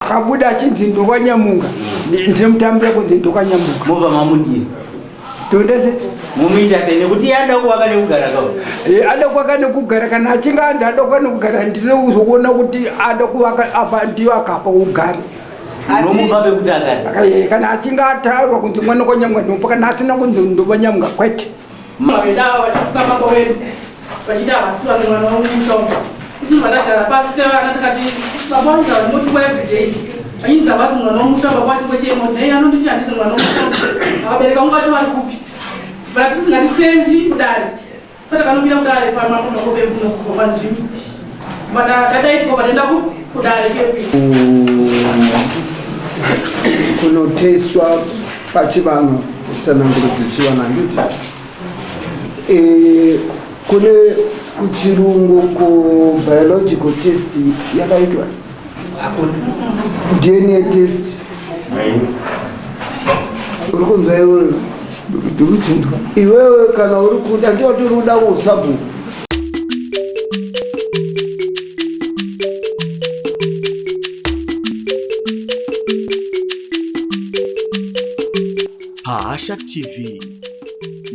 Akabuda achinzi ndokwanyamunga, ndinomutambira kunzi ndokwanyamunga. Mobva mamudii? Tondese Mumuita sei nekuti iye anoda kuvaka nekugara kawo? Eh, ada kuvaka nekugara kana achinge anzi ada kuvaka nekugara ndinozoona kuti ada kuvaka apa ndiyo akapa ugare. Unomupa pekuti agare. Kana achinge ataurwa kunzi mwana kwanyamunga ndinomupa kana asina kunzi ndokwanyamunga kwete. Vavenda ava vachituka mambo vedu vachiti havasi vamwe mwana wemusha umu. Isu vandagara pasi sevana tikati baba vangu vanotukwa everyday. Vachinzi havasi mwana wemusha baba vachingochema kuti nei anonditi handisi mwana wemusha umu. Vabereki vangu vacho vari kupi? But tisingachitenzi kudare. Patakanomira kudare pamambo Makope kuno kubva panzvimbo. But tadaidzwa patoenda kudare kepi. Kunoteswa pachivanhu tsananguro dzechivanhu handiti e, kune kuchirungu ku biological test yakaitwa dna test uri kunzwa iwewe iwewe kana uri kuda ndiwati uri kuda usabhuku. Pahasha TV,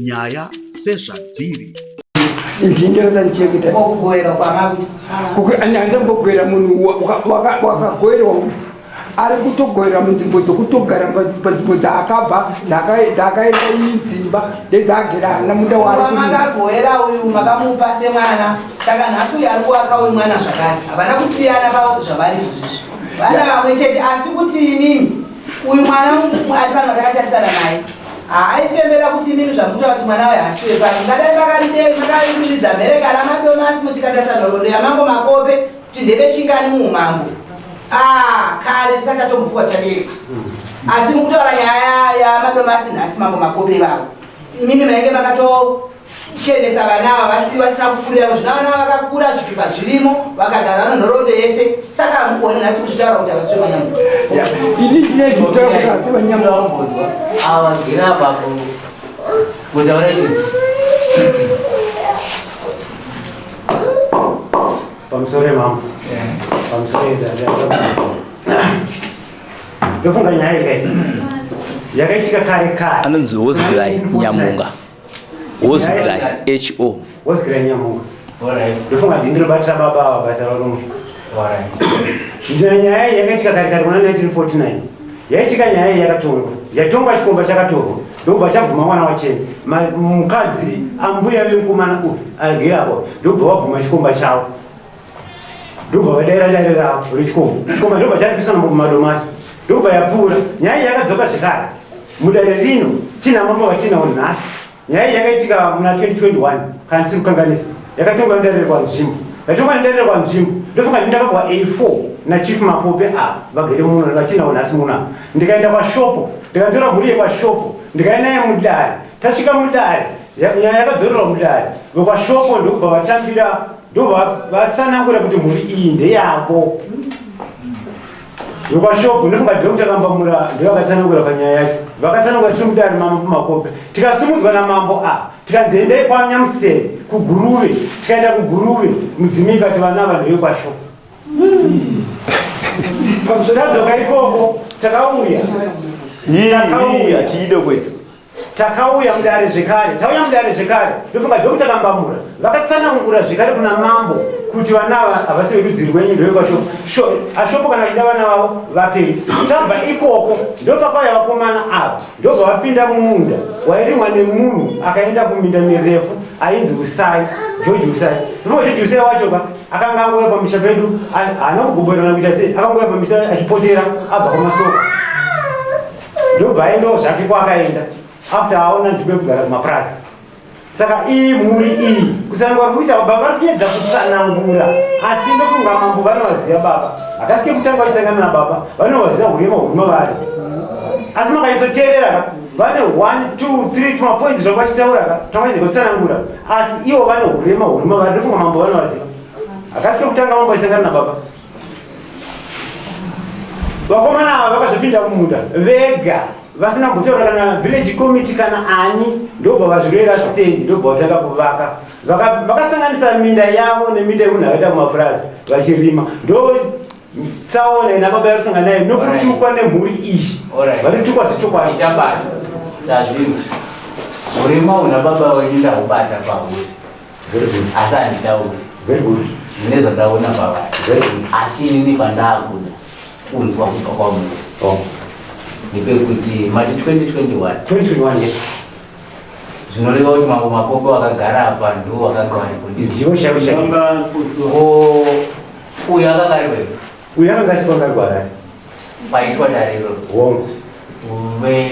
nyaya sezvadziri. Ndindoandambogwera munhu wakagoerwa ari kutogwera munzvimbo dzokutogara panzvimbo dzaakabva dzaakaenda idzimba ndedzaagera hana munda wamakagowera uyu makamupa semwana saka nhasi uyu ari kuwaka uyu mwana zvakare havana kusiyana pavo zvavari izvozvizvi vana vamwe chete asi kuti imimi Uyu mwana ari pano takatarisana naye haaifembera kuti imimi zvamukutaura kuti mwana uyu haasi wepano. Ngadai makariridza mhere kana madomasi mutikatarisa nhoroondo yamambo Makope kuti ndevechingani muumambo. Ah, kare tisati tatombofuka tichabereka. Asi mukutaura nyaya yamadomasi nhasi mambo Makope ivavo. Imimi mainge makato chenesa vana ava vasiri vasina kukurira zvino vana ava vakakura zvitupa zvirimo vakagara vano nhoroondo yese saka hamugoni nhasi kuzvitaura kuti havasi vemanyamuka. Ini ndinezvitaura kuti havasi vanyamuka. Ava gira apapo kutaura izvi. Pamusoro yemambo. Pamusoro yedada. Ndofunga nyaya iyi yakaitika kare kare. Anonzi Hosgrai Nyamunga. Hosgrai H O. Hosgrai Nyamunga. Ndofunga ndini ndinobatira baba ava basa varume. Nyaya iyi yakaitika kare kare muna 1949. Yaitika nyaya iyi yakatongwa. Yatongwa chikomba chakatorwa. Ndobva chabvuma mwana wachena. Mukadzi ambuya vemukomana uyu agere apo ndobva wabvuma chikomba chavo. Ndobva vadaira dare ravo rechikomba. Chikomba ndobva charipisa mumadomasi. Ndobva yapfuura. Nyaya iyi yakadzoka zvekare. Mudare rino tina mambo vatinawo nhasi. Nyaya iyi yakaitika muna 2021 kana ndisiri kukanganisa. Yakatongwa nedare rekwanzvimbo. Yatongwa nedare rekwanzvimbo. Ndofunga ndini ndakabwa A4 naChief Mapope ava vagere muno vatinawo nhasi muno ava. Ndikaenda kwaShopo ndikatora mhuri yekwaShopo ndikauya naye mudare. Tasvika mudare nyaya yakadzorerwa mudare. VekwaShopo ndokubva vatambira ndobva vatsanangura kuti mhuri iyi ndeyavo. VekwaShopo ndofunga Dr Kambamura ndovakatsanangura panyaya yacho. Vakatsanangura tiri mudare mambo Makope. Tikasimudzwa namambo a tikanzi endai kwaNyamusere kuGuruve. Tikaenda kuGuruve mudzimai ikati vana ava ndevekwaShopo. Tadzoka ikoko takauya. Takauya tiide kwedu. Takauya mudare zvekare, tauya mudare zvekare, ndofunga Dr Kambamura vakatsanangura zvekare kuna mambo kuti vana ava havasi verudzi rwenyu ndovekwashopo. Ashopo kana vachida vana vavo vapei. Tabva ikoko ndopakauya vakomana ava ndobva vapinda mumunda wairimwa nemunhu akaenda kuminda mirefu ainzi Usai, George Usai. Ndofunga George Usai wacho ka akanga angouya pamisha pedu haana kugoborana kuita sei, akangouya pamisha achipotera abva kwaMasoka. Ndobva aendawo zvake kwaakaenda after aona nzvimbo yekugara kumapurazi. Saka iyi mhuri iyi kutsanangura kuita baba vari kuedza kutsanangura asi ndofunga mambo vanovaziva baba. Hakasi kekutanga vachisangana nababa vanovaziva hurema hurema vari. Asi makanyatsoteerera ka vane 1 2 3 tumapoints zvavo vachitaura ka twavachiedza kutsanangura asi ivo vane hurema hurema vari ndofunga mambo vanovaziva. Hakasi kekutanga mambo vachisangana nababa. Vakomana ava vakazopinda mumunda vega vasina kumbotaura kana village committee kana ani, ndobva vazviroera stendi ndobva vatanga kuvaka. Vakasanganisa minda yavo neminda yemunhu akaenda kumapurazi vachirima. Ndo Tsaona ina baba yakusangana nayo nokutukwa nemhuri iyi. Vari kutukwa zvechokwadi. Ita basa. Tazvinzwa. Urema huna baba wenyu ndahubata pahuri. Asi handitauri. Very good. Zvine zvandaona pavari. Very good. Asi inini pandaakuda kunzwa kubva kwamuri. Oh. Ndepekuti mati 2021. 2021 yes. Zvinoreva kuti mambo Makope wakagara apa ndiwo wakanga varipo. Ndiwo chaivo chaivo. Ko uyu akanga ari wepi? Uyu akanga asi kwanga ari kuHarare. Paitwa dare iroro. Hongu. Ve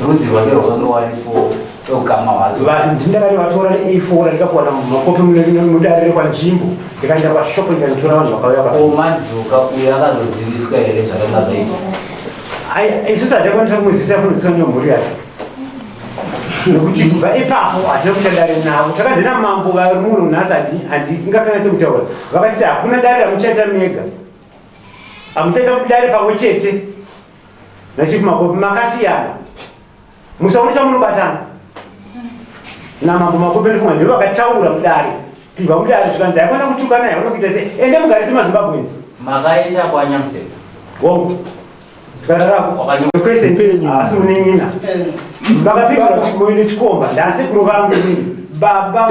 rudzi rwake rwakanga waripo ukama hwake. Ndakati vatora ne-A4 ndikapuwa namakopi mudare rekwanzvimbo ndikaenda kwashopo ndikanotora vanhu vakauya Ko madzoka uyu akazoziviswa here zvakanga zvaitika? Ai, isusu hatakwanisa kumuzivisa kunozivisa nemhuri yake nekuti kubva ipapo hatina kuita dare navo. Takanzi namambo vari muno nhasi, handingakanise kutaura, vakatiti hakuna dare ramuchaita mega, hamuchaita dare pamwe chete nachief Makopi, makasiyana, musaone chamunobatana namambo Makopi. Ndifunga ndivo vakataura mudare, tibva mudare zvikanzi haikona kutukana, haikona kuita sei, ende mugare semaZimbabweans. Makaenda kwaNyamuseka. Hongu, tikararako question asi munin'ina vakapindura kuti nechikomba ndaasekuru vangu inini, baba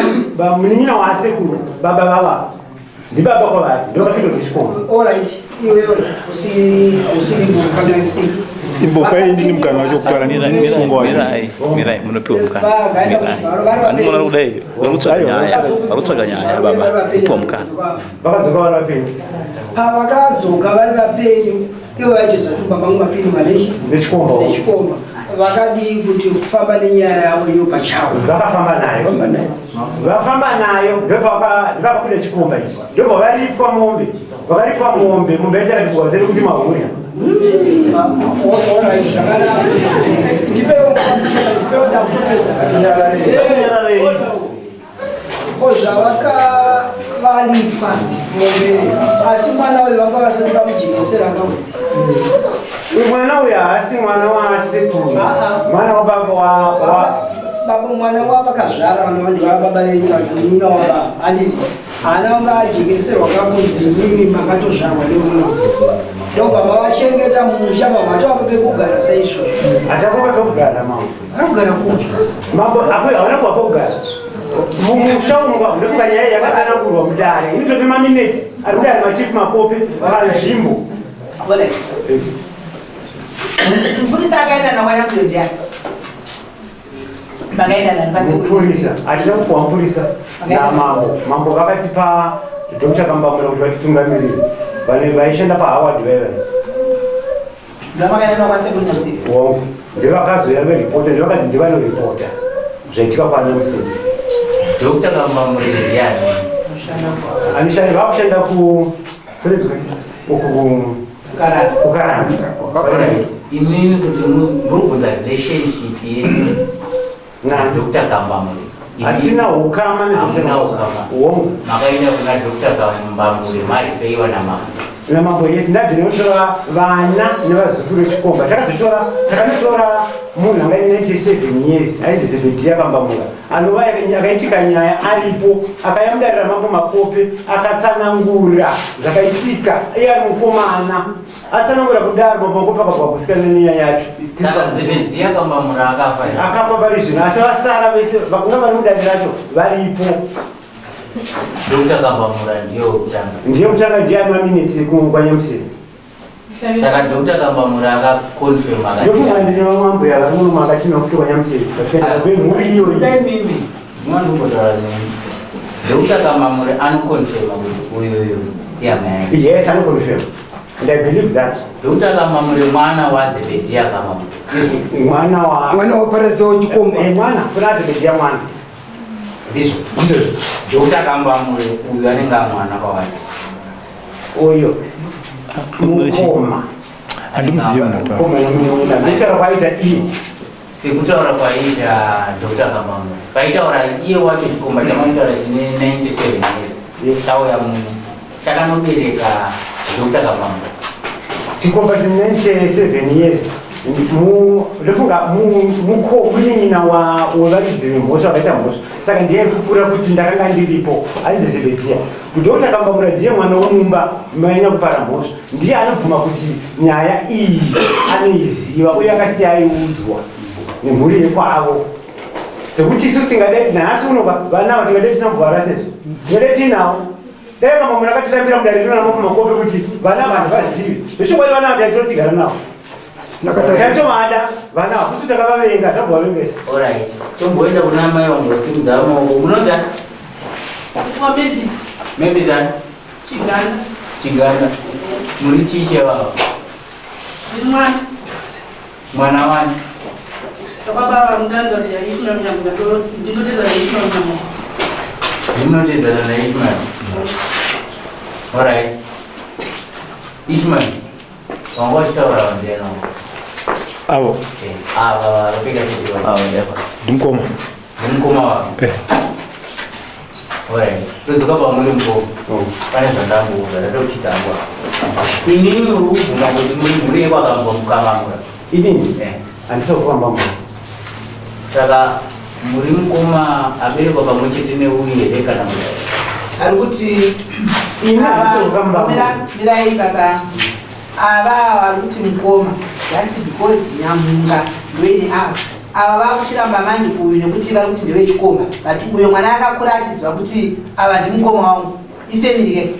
munin'ina waasekuru, baba vava ndibaba kwavari, ndovakapindura nechikomba. Alright, iwewe usiri kukanganisika. Imbopai ndini mukana wacho kutaura, ndine musungo wacho. Mirai, mirai, munopiwa mukana. Mirai. Vandinoona kudai, vari kutsvaga nyaya, vari kutsvaga nyaya baba, mupiwa mukana. Vakadzoka vari vapenyu. Pavakadzoka vari vapenyu, ivo vaitoziva kuti baba vangu vapenyu vane nechikomba. Nechikomba, vakadii kuti kufamba nenyaya yavo iyo pachavo? Vakafamba nayo, vafamba nayo, ndopakabuda chikomba ichi, ndobva varipwa mombe, vakaripwa mombe, mombe yacho yakati zere kuti mahure. Alright, zvakanaka, ndipewo, ndipewo, ndakutopedza. Ko zvavakavaripa mombe, asi mwana uyu vanga vasati vamujekesera kakuti Uyu mwana uyu haasi mwana waasekuru, mwana wababa Baba, mwana wavakazvara vana vanhu vababa venyu, vanina wababa, handiti? Haana kunga ajekeserwa kakunzi mimi makatozvarwa neumwe, ndobva mavachengeta mumusha, mamatova pekugara saizvozvo? Hatakuva pekugara, mambo. Arikugara kupi? Mambo, hauna kuva pekugara mumusha umu. Ndofunga nyaya yakatsanangurwa mudare, inotope maminutes ari mudare machief Makope panzvimbo. Alright. Mupurisa akaenda namwana muzondiani? Makaenda nani pasekuru? Mupurisa hatina kupuwa mupurisa namambo. Mambo vakatipa Dr Kambamura kuti vatitungamirire. Vane vaishanda paHoward vaiva. Ndovakaenda kwasekuru Nyamuseka. Hongu, ndevakazoya veripota, ndevakazi ndivanoripota zvaitika kwaNyamuseka. Dr Kambamura ndiani? Anoshanda, vakushanda ku kunedzwe uku kuKaranga. Alright. Inini kuti muri kubvunza relationship yenyu naDr Kambamura. Hatina ukama neDr. Hamuna ukama. Hongu. Makaenda kuna Dr Kambamura marifeiwa namambo. Namambo, yes. Ndadzinotora vana nevazukuru vechikomba, takazotora, takanotora munhu anga ine 97 years ainzi Zebedhiya Kambamura, anova akaitika nyaya aripo, akaya mudare ramambo Makope akatsanangura zvakaitika iye ari mukomana. Atsanangura kudaro, mambo Makope akabva kusikana nenyaya yacho. Saka Zebedhiya Kambamura akafa here? Akafa pari zvino, asi vasara vese vakanga vari mudare racho varipo. Dr Kambamura ndiye wekutanga. Ndiye kutanga, ndiye ane maminitsi kwanyamusiri. Saka Dr Kambamura akaconfirm? Ndofunga ndine vamambuya vari muno makatina kuti kwanyamusiri vemhuri iyoyi. Dai mimi ndinotombotaura nemi. Dr Kambamura anoconfirma kuti uyuyu ihama yake? Yes, anoconfirm and I believe that. Dr Kambamura mwana waZebedhiya Kambamura? Mwana wa Mwana waParazita wechikomba. Eh, mwana kuna Zebedhiya, mwana. Ndizvo? Ndizvo. Dr Kambamura uyu anenge amwana kwavari? Uyo mukoma. Handimuzivi munhu. Mukoma nomunun'una, ndotaura kwaita iye. Sekutaura kwaiita Dr Kambamura, paitaura iye wacho, chikomba chamanotaura chine 97 years chauya muno chakanobereka Dr Kambamura? Chikomba chine 97 years. Ndofunga munin'ina wevaridzi vemhosva vakaita mhosva, saka ndiye kupura kuti ndakanga ndiripo. Ainzi Zebediya. Dr Kambamura ndiye mwana womumba mainya kupara mhosva, ndiye anobvuma kuti nyaya iyi anoiziva uye akasiya aiudzwa nemhuri yekwavo, sekuti isu tingadai nhasi unoka vana ava tingadai tisina kubvara sezvo tingadai tiinawo. Dai Kambamura akatirambira mudare rino namakope kuti vana vanhu vazive zvechokwadi, vana ava taitotigara navo, taitovada vana ava, kusu takavavenga, tabovavengesa. Alright, tomboenda kuna mai vangosimudza maoko. Munonzi ani? Kwa Mavis. Mavis ani? Chiganda. Chiganda. Muri chii chevavo? Ndiri mwana. Mwana wani? Baba vamutanzadzi yaIshmael Nyamuga, ndinotedzana naIshmael Nyamuga. Ndinotedzana naIshmael. Alright. Ishmael, wanga uchitaura vandiana? Avo? Ava vakapfeka chete. Avo ndeva. Ndimukoma. Ndimukoma wavo. Eh. Alright. Todzoka pamuri mukoma. Pane zvandanguudza, ndatopika hangu apa. Inini muri kubvuma kuti muri mhuri yekwaKamamura? Inini? Eh. Handisi kukambamura. Saka muri mukoma aberekwa pamwe chete neuyu here kana kuti? Ari kuti Ini handisi kukambamura. Mirai baba. Ava vari kuti mukoma just because Nyamunga ndoini. Ava vakuchiramba manje uyu nekuti vari kuti ndewechikoma, but uyo mwana akakura achiziva kuti ava ndimukoma wangu, ifamily ke.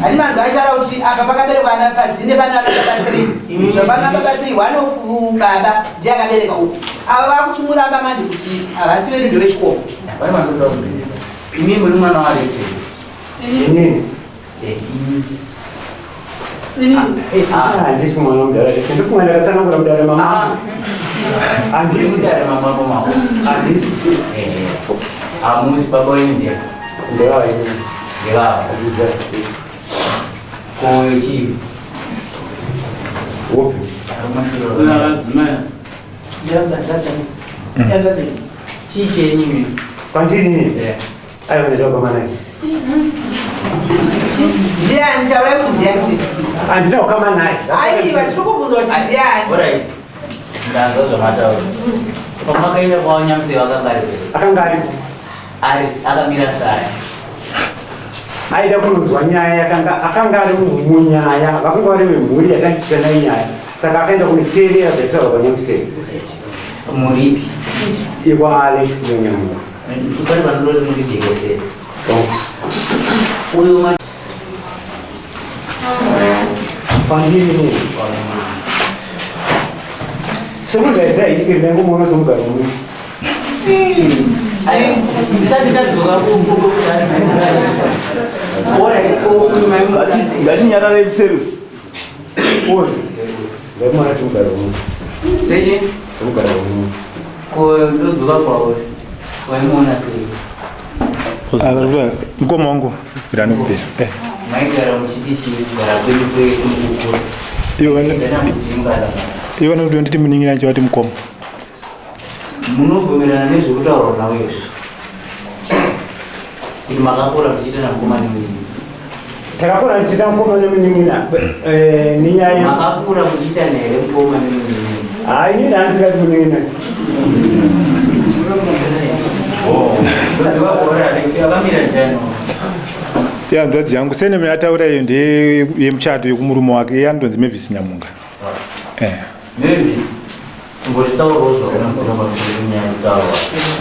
Handi manzwa achitaura kuti apa pakaberekwa ana padzinde pana ana baba 3, zvapana baba 3, one of baba ndiye akabereka uku. Ava vakuchimuramba manje kuti havasi vedu, ndewechikoma. Pane vandoda kunzwisisa. Imi muri mwana waAlex? Inini? Eh, imi. Handisi mwana womudhara. Ndofunga ndakatsanangura mudare mamambo. Handisi. Mudare mamambo mavo. Handisi. Hamusi baba wenyu ndiye? Ndevava inini. Ndevava. Ko chii? Upi? Chii chenyu imi? Kwandiri inini? Eh. Aiwa, ndachakukama naye. Ndiani? Taurai kuti ndiani chete. Handina kukama naye. Aiwa, tiri kubvunza kuti ndiani. Alright. Ndanzwa zvamataura. Pamakaenda kwawanyamusei vakanga ari pere? Akanga aripo. Ari akamira saya. Aida kunonzwa nyaya yakanga akanga ari munyaya, vakanga vari vemhuri yakanditisana nyaya, saka akaenda kunoteerera zvaitaurwa panyamusei. Muripi? IkwaAlex Nonyamuka. Pane vanondoti mundijekesere. Uyo ma Kwandiri semunhu aiziva history, ndaingomuona semugari wemunhu. Ndisati ndadzoka. Ngatinyarare kuseri. Uyu ndaimuona semugari wemunhu. Sechi? Semugari wemunhu. Ko ndodzoka kwauri. Waimuona sei? Mukoma wangu bvira nekubvira. Eh. Maigara muchiti chii kugara kwedu kwese mukukura? Ivo. Zana kuti mukasangana. Ivo nekuti nditi munin'ina, chivati mukoma. Munobvumirana nezvekutaurwa nawo izvi? Kuti makakura muchiita namukoma nemunin'ina. Takakura tichiita mukoma nemunin'ina nenyaya. Makakura muchiita here mukoma nemunin'ina? Hai, inini handisingati munin'ina. Ndodzoka kwauri Alex, akamira ndani? Hanzvadzi yangu seneme yataura iyo ndeyemuchato yekumurume wake, iye anonzi Mavis Nyamunga. Eh. Mavis, ngotitaurawo zvaunoziva pamusoro penyaya yekutaurwa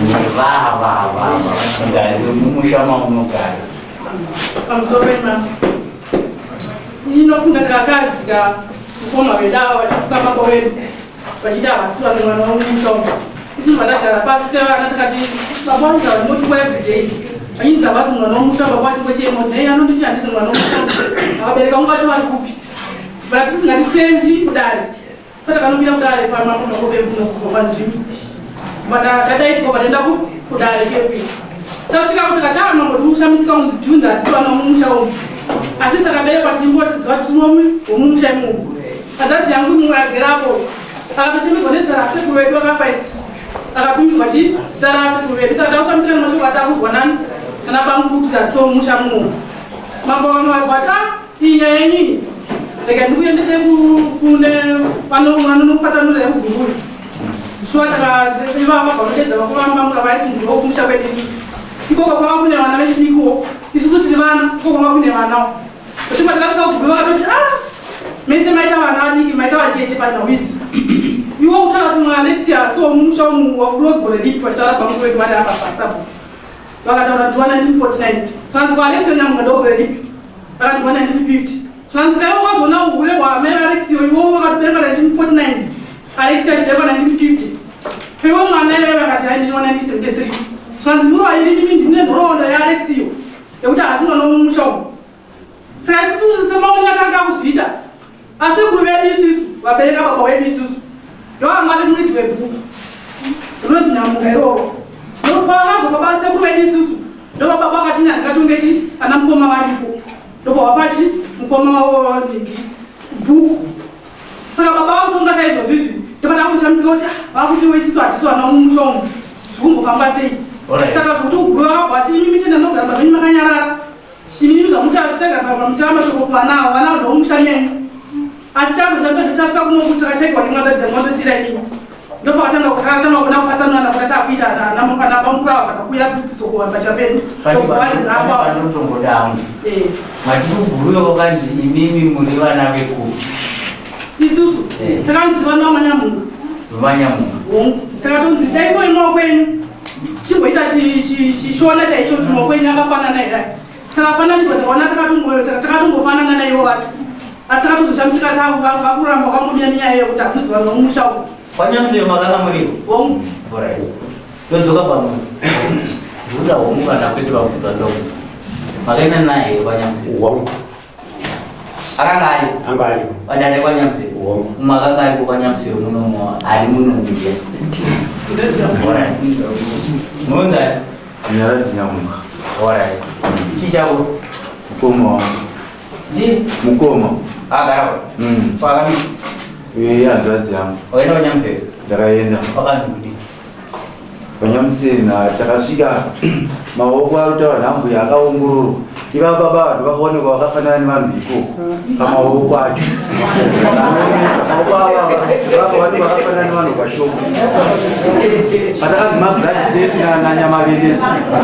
nevavava mugari wemumusha maunogara. Pamusoro pemama, inofunga ndakakadzika mukoma wedu ava vachituka baba wedu vachiti havasi vane mwana wemusha umu. Isusu vandagara pasi sevana tikati baba vacho vanotukwa everyday, vachinzi havasi mwana wemusha. Baba vachingochema nei anonditi handisi mwana wemusha? Avabereki vangu vacho vari kupi? But tisingachitenzi kudare, kwatakanomira kudare pamakobe panzvimbo, but tadaidzwa pataenda kudare kepi. Tasvika kuti kati mambo tiushamisika kunzi tiunzi hatisi vana mumusha umu, asi takaberekwa tichingoti ziva tinomi womumusha imomo. Hanzvadzi yangu mumwe agerapo akatochemedzwa nezita rasekuru vedu akafa isusu, akatumidzwa chi zita rasekuru vedu. Saka takushamisika nemashoko atakuzwa nani kana bamukuru kuti zasiso mumusha munomu. Mambo vamwe vati, "Ah, iyi nyaya yenyu iyi." Rega ndikuendese kune vanopatsanura yekugururi. Shuwa ivava vanodedza vakuvamba vaiti ndokumusha kwedu isusu. Ikoko kwanga kune vana vechidikuwo, isusu tiri vana, ikoko kwanga kune vanawo. Kuti patakasvika kuguru vakatoti ah, mese maita vana vadiki, maita vacheche panhau idzi. Iwe kutaura kuti mwaAlexia so mumusha umu wakuru wegore ripi vachitaura pamukuru wedu vari apa pasabu. Vakataura kuti wa 1949. Zvanzi kwaAlexio Nyamunga ndogore ripi? Vakati wa 1950. Zvanzi kaiwe wazoona uhure hwaamai vaAlexio iwowo wakatoberekwa 1949. Alexio achiberekwa 1950. Iwe mwana iwewe vakati hai ndini wa 1973. Zvanzi muri vairi mimi ndine nhoroondo yaAlexio yekuti haasi mwana womumusha umu. Saka isusu semaonero atanga kuzviita, asekuru vedu isusu vabereka baba wedu isusu ndovanga vari muridzi webhuku rinonzi Nyamunga iroro. Ndopavakazofa basekuru vedu isusu ndobaba vakati ndingatonge chi ana mukoma varipo ndobva chi mukoma wavo nhingi bhuku. Saka baba vakutonga saizvozvo izvi ndopata kutoshamisika kuti ah, vakuti isusu hatisi vana mumusha umu zvikumbofamba sei. Saka zvekuti uguru vakabva vati imi mitenda ndogara baba venyu makanyarara imimi zvamutasega muchitara mashoko kuvana avo vana ndomumusha menyu asi chazoshamisa kuti tasvika kuno kuti takashaikwa nemwadza dzemondosira inini ndopakatanga takatanga kuona kupatsanurana kwatati akuita ana bamukuru avo kana kuuya kuzokuwamba chapedu ndobva vadziramba panotombodawo matikuguruyo wakanzi imimi muri vana vekupi isusu takanzi vana vamanyamunga vamanyamunga hongu takatonzi taisoi maoko enyu chimboita chishona chaicho kuti maoko enyu akafanana here takafananidzwa takaona takatongofanana naivo vacho asi takatozoshamisika vakuramba kwangomira nenyaya yekuti hamuzi vanhu vamumusha umu kwanyamuseve makanga muriwo hongu orit todzoka pamwe ndikuda hongu kana kwete vabvunza ndobvunza makaenda naye here kwanyamuseve Hongu. akanga ari Anga ariko. padare kwanyamuseve Hongu. umwe akanga ariko kwanyamuseve munomo ari muno ndiye orit munonzani Munyaradzi Nyamunga. orit chii chako Mukoma wangu. ji Mukoma. agara pakami Uye hanzvadzi yangu. wakaenda kwanyamuseve Ndakaenda. wakanzi kudii Panyamusena takasvika maoko arikutaura nhambuya akaongororwa. Iva baba vanhu vakaonekwa vakafanana nevanhu ikoko pamaoko acho. Maoko ava vakavanhu vakafanana nevanhu kwashoko. Patakanzi mablood test nanyamavende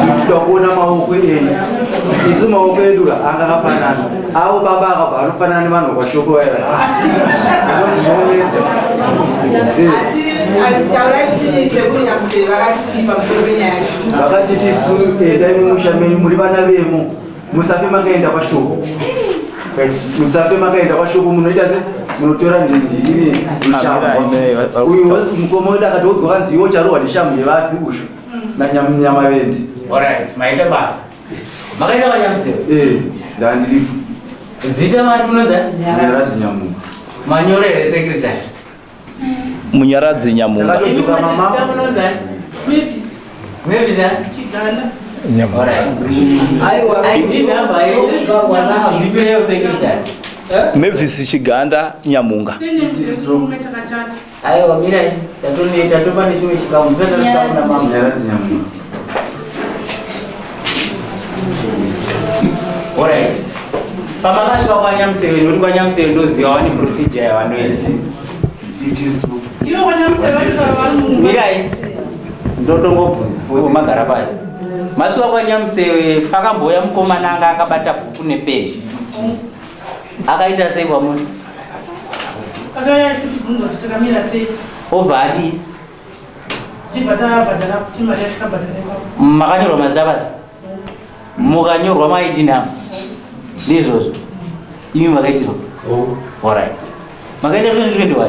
tinoda kuona maoko enyu. Isu maoko edu anga akafanana. Avo baba akabva anofanana nevanhu kwashoko vaya. Anonzi maomenta. Asi taurai kuti sekuru Nyamuseve vakati kudii pamusoro penyaya yacho. Vakatiti isu endai mumusha menyu muri vana vemo musafe makaenda kwashoko musafe makaenda kwashoko munoita se munotora ndini rushambo uyu mukoma wedu akatoudzwa kanzi iwo charohwa neshamhu yevafi usho nanyamavende orit maita basa makaenda kwanyamuseve ndandiripo zita mati munonzi Munyaradzi Nyamunga manyoro here secretary Munyaradzi Nyamunga. Takatodzoka mama Zita munonzi Mavis Mavis eh? Chiganda Alright. Aiwa. ID number Ndozvagwa navo. ndipireyo secretary Mavis Chiganda Nyamunga. sene takachata aiwa mirai tatopa nechimwe chikamu musati tasvika kuna mama Munyaradzi Nyamunga Alright. Pamakasvika kwanyamuseve nokuti kwanyamuseve ndoziva vane procedure yavanoita ivo kwanyamuseve vanotaura vari mumba mirai ndotongobvunza magara pasi masvika kwanyamuseve pakambouya mukomana anga akabata bhuku nepeni akaita sei kwamuri akauya achitibvunza kuti takamira sei obva adii tibva tabhadhara futi mari yatikabhadhara ipapo makanyorwa mazita pasi mukanyorwa maID number ndizvozvo imi makaitirwa alright makaenda 2021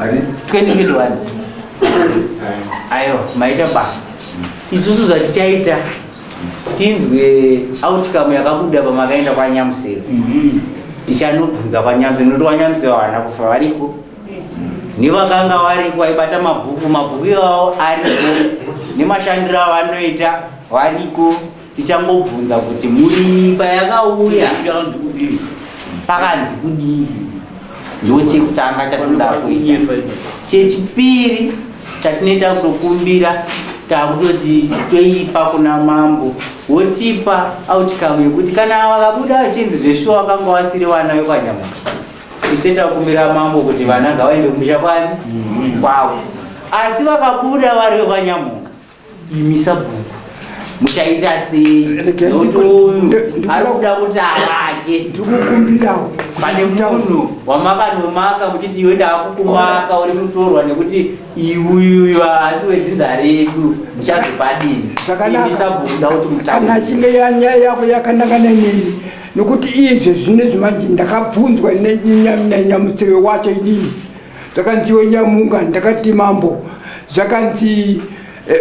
ari 2021 aiwa maita basa isusu zvatichaita tinzwe outcome yakabuda pamakaenda kwanyamuseve tichanobvunza kwanyamuseve nokuti kwanyamuseve havana kufa variko nevakanga variko vaibata mabhuku mabhuku iwawo ariko nemashandiro avanoita variko tichangobvunza kuti murimi payakauya pakanzi kudii ndo chekutanga chatinoda kuita chechipiri chatinoita kutokumbira Takutoti toipa kuna mambo wotipa outcome yekuti kana vakabuda vachinzi zveshuwa vakanga vasiri vana vekwanyamuka, isu toita kumbira mambo kuti vana ngavaende kumusha kwani kwavo. Asi vakabuda vari vekwanyamuka, imi sabhuku muchaita sei? Nokuti uyu ari kuda kuti avake. Ndikukumbirawo pane munhu wamakanomaka muchiti iwe ndaakukumaka uri kutorwa nekuti iuyu asi wedzinza redu, muchazopadini? Imi sabhuku da kuti Kana mutaure. achinge yanyaya yako yakanangana neni, nokuti izvo zvinezvi manje ndakabvunzwa nenyamuseve wacho inini, zvakanzi iwe Nyamunga, ndakati mambo, zvakanzi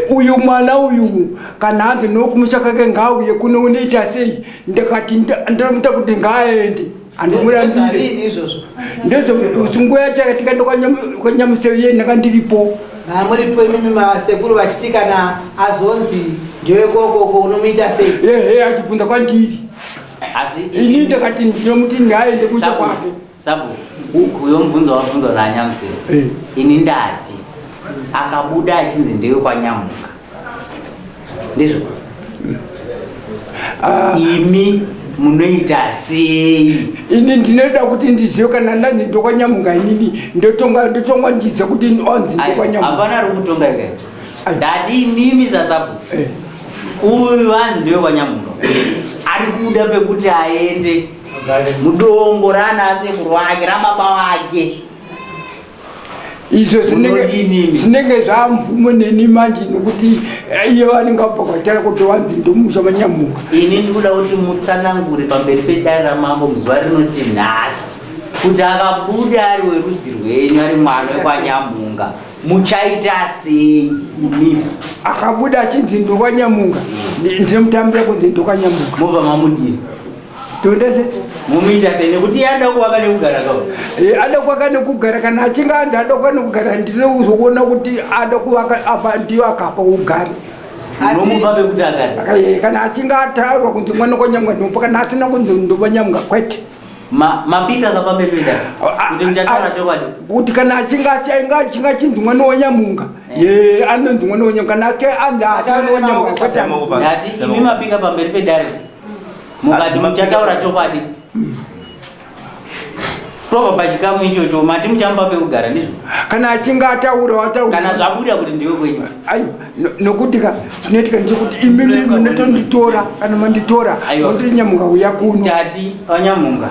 uyu mwana uyu kana hanzi nokumusha kake ngauye kuno, unoita sei? Ndakati ndomuta kuti ngaaende, handimurambire. Ndezvarini izvozvo? Ndezvo nguva yacho tikaenda kwanyamuseve, iye ndanga ndiripo. Mamuripo imimi, masekuru vachiti kana azonzi ndewekokoko unomuita sei? Ehe, achibvunza kwandiri. Asi ini ndakati ndinomuti ngaaende kumusha kwake. Sabhuku, uyo mubvunzo wabvunzwa naanyamuseve, ini ndati akabuda achinzi ndewe kwanyamuka, ndizvo, imi munoita sei? Ini ndinoda kuti ndizive kana ndanzi ndokwanyamuka, inini ndotonga, ndotongwa ndizive kuti onzi ndokwanyamuka. Hapana ari kutonga ikaita. Ndati imimi sasabhuku, uyu vanzi ndewe kwanyamuka, ari kuda pekuti aende mudongo rana asekuru wake, rababa wake. Izvo zvinenge zvamvumo neni manje, nokuti iye vanenge vabva kwatara kuti wanzi ndomusha manyamuka. Ini ndikuda kuti mutsanangure pamberi pedare ramambo muzuva rinoti nhasi kuti akabuda ari werudzi rwenyu, ari mwana wekwanyamunga, muchaita sei imimi? Akabuda achinzi ndokwanyamunga, ndinomutambira kunzi ndokwanyamunga. Mobva mamudini? Tondese. Mumuita sei? Nekuti iye anoda kuvaka nekugara kao. Ada kuvaka nekugara. Kana achinge anzi ada kuvaka nekugara, ndinozoona kuti ada kuvaka apa, ndiyo akapa ugare. Unomupa pekuti agare? Kana achinge ataurwa kunzi mwana kwanyamuka, ndinopa. Kana asina kunzi ndokwanyamuka, kwete. Mapika akapamberi pedare kuti muchataura chokwadi? Kuti kana achinge achinzi mwana wanyamunga, ye anonzi mwana wanyamunga. Kana ake anzi asi mwana wanyamunga, kwete. Ndati imi mapika pamberi pedare mukati muchataura chokwadi. Tobva pachikamu ichocho, mati muchamupa pekugara, ndizvo? Kana achinge ataura, wataura. Kana zvabuda kuti ndiwe kwenyu? Aiwa, nokuti ka chinoitika ndechekuti imimi munotonditora, kana manditora mondinyamuka uya kuno. Tati wanyamunga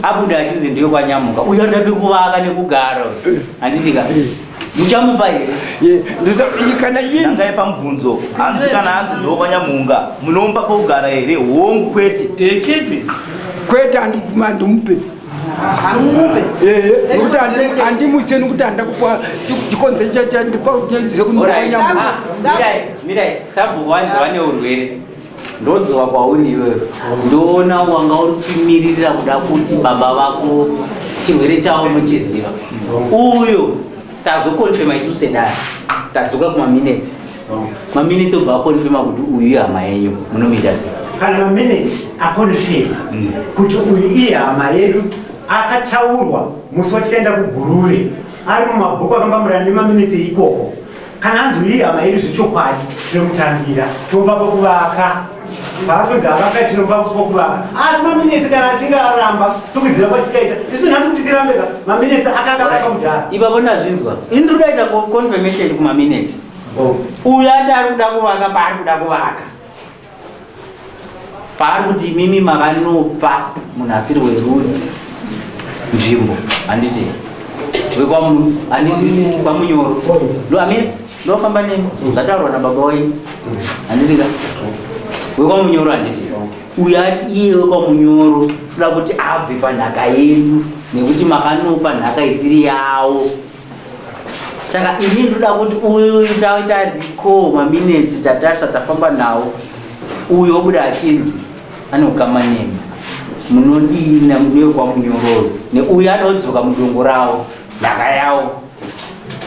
abuda achinzi ndiwe kwanyamuka, uyo anoda pekuvaka nekugara, handiti ka? Muchamupa here? Kana Nangai pamubvunzo. Hanzi kana hanzi ndo kwanyamunga, munomupa pokugara here? Hongu, kwete? Kipi? Kwete, handibvuma, handimupe. Hamupe? Ehe, nokuti handimuse, nokuti handa kupa chikonzero chandipa. Mirai, mirai. Sabhuku wanzi vane urwere, ndodzoka kwauri iwewe. Ndoona wanga uchimiririra kuda kuti baba vako chirwere chavo unochiziva. Uyo tazokonfema isu sedare, tadzoka kumaminutes, maminutes obva akonfema kuti uyu ihama yenyu, munomuita sei? Kana maminutes akonfema kuti uyu ihama yedu, akataurwa musi watikaenda kuGuruve, ari mumabhuku akambamurana nemaminutes ikoko, kana anzi uyu ihama yedu zvechokwadi, tinomutambira, tomupa pokuvaka. Paapedza avaka, tinomupa pokuvaka. Asi maminutes kana achinge aramba, sokuziva kwatikaita isu nhasi kuti tirambeka, maminutes akakavaka mudhara. Ipapo ndazvinzwa. Ini ndiri kudaita confirmation kumaminutes. Uyu ati ari kuda kuvaka paari kuda kuvaka, paari kuti imimi makanopa munhu asiri werudzi nzvimbo, handiti? Handisi kwamunyoro? Amira, ndofamba nemi zvataurwa nababa wenyu, handiti ka? Wekwamunyoro, handiti? Uyu ati iye wekwamunyoro, toda kuti abve panhaka yedu nekuti makanopa nhaka isiri yawo. Saka ini ndoda kuti uyu taita recall maminutes, tatarisa, tafamba nawo, uyu obuda achinzi ane ukama nemi, munodina newekwamunyororo neuyu anodzoka mudongo ravo, nhaka yavo,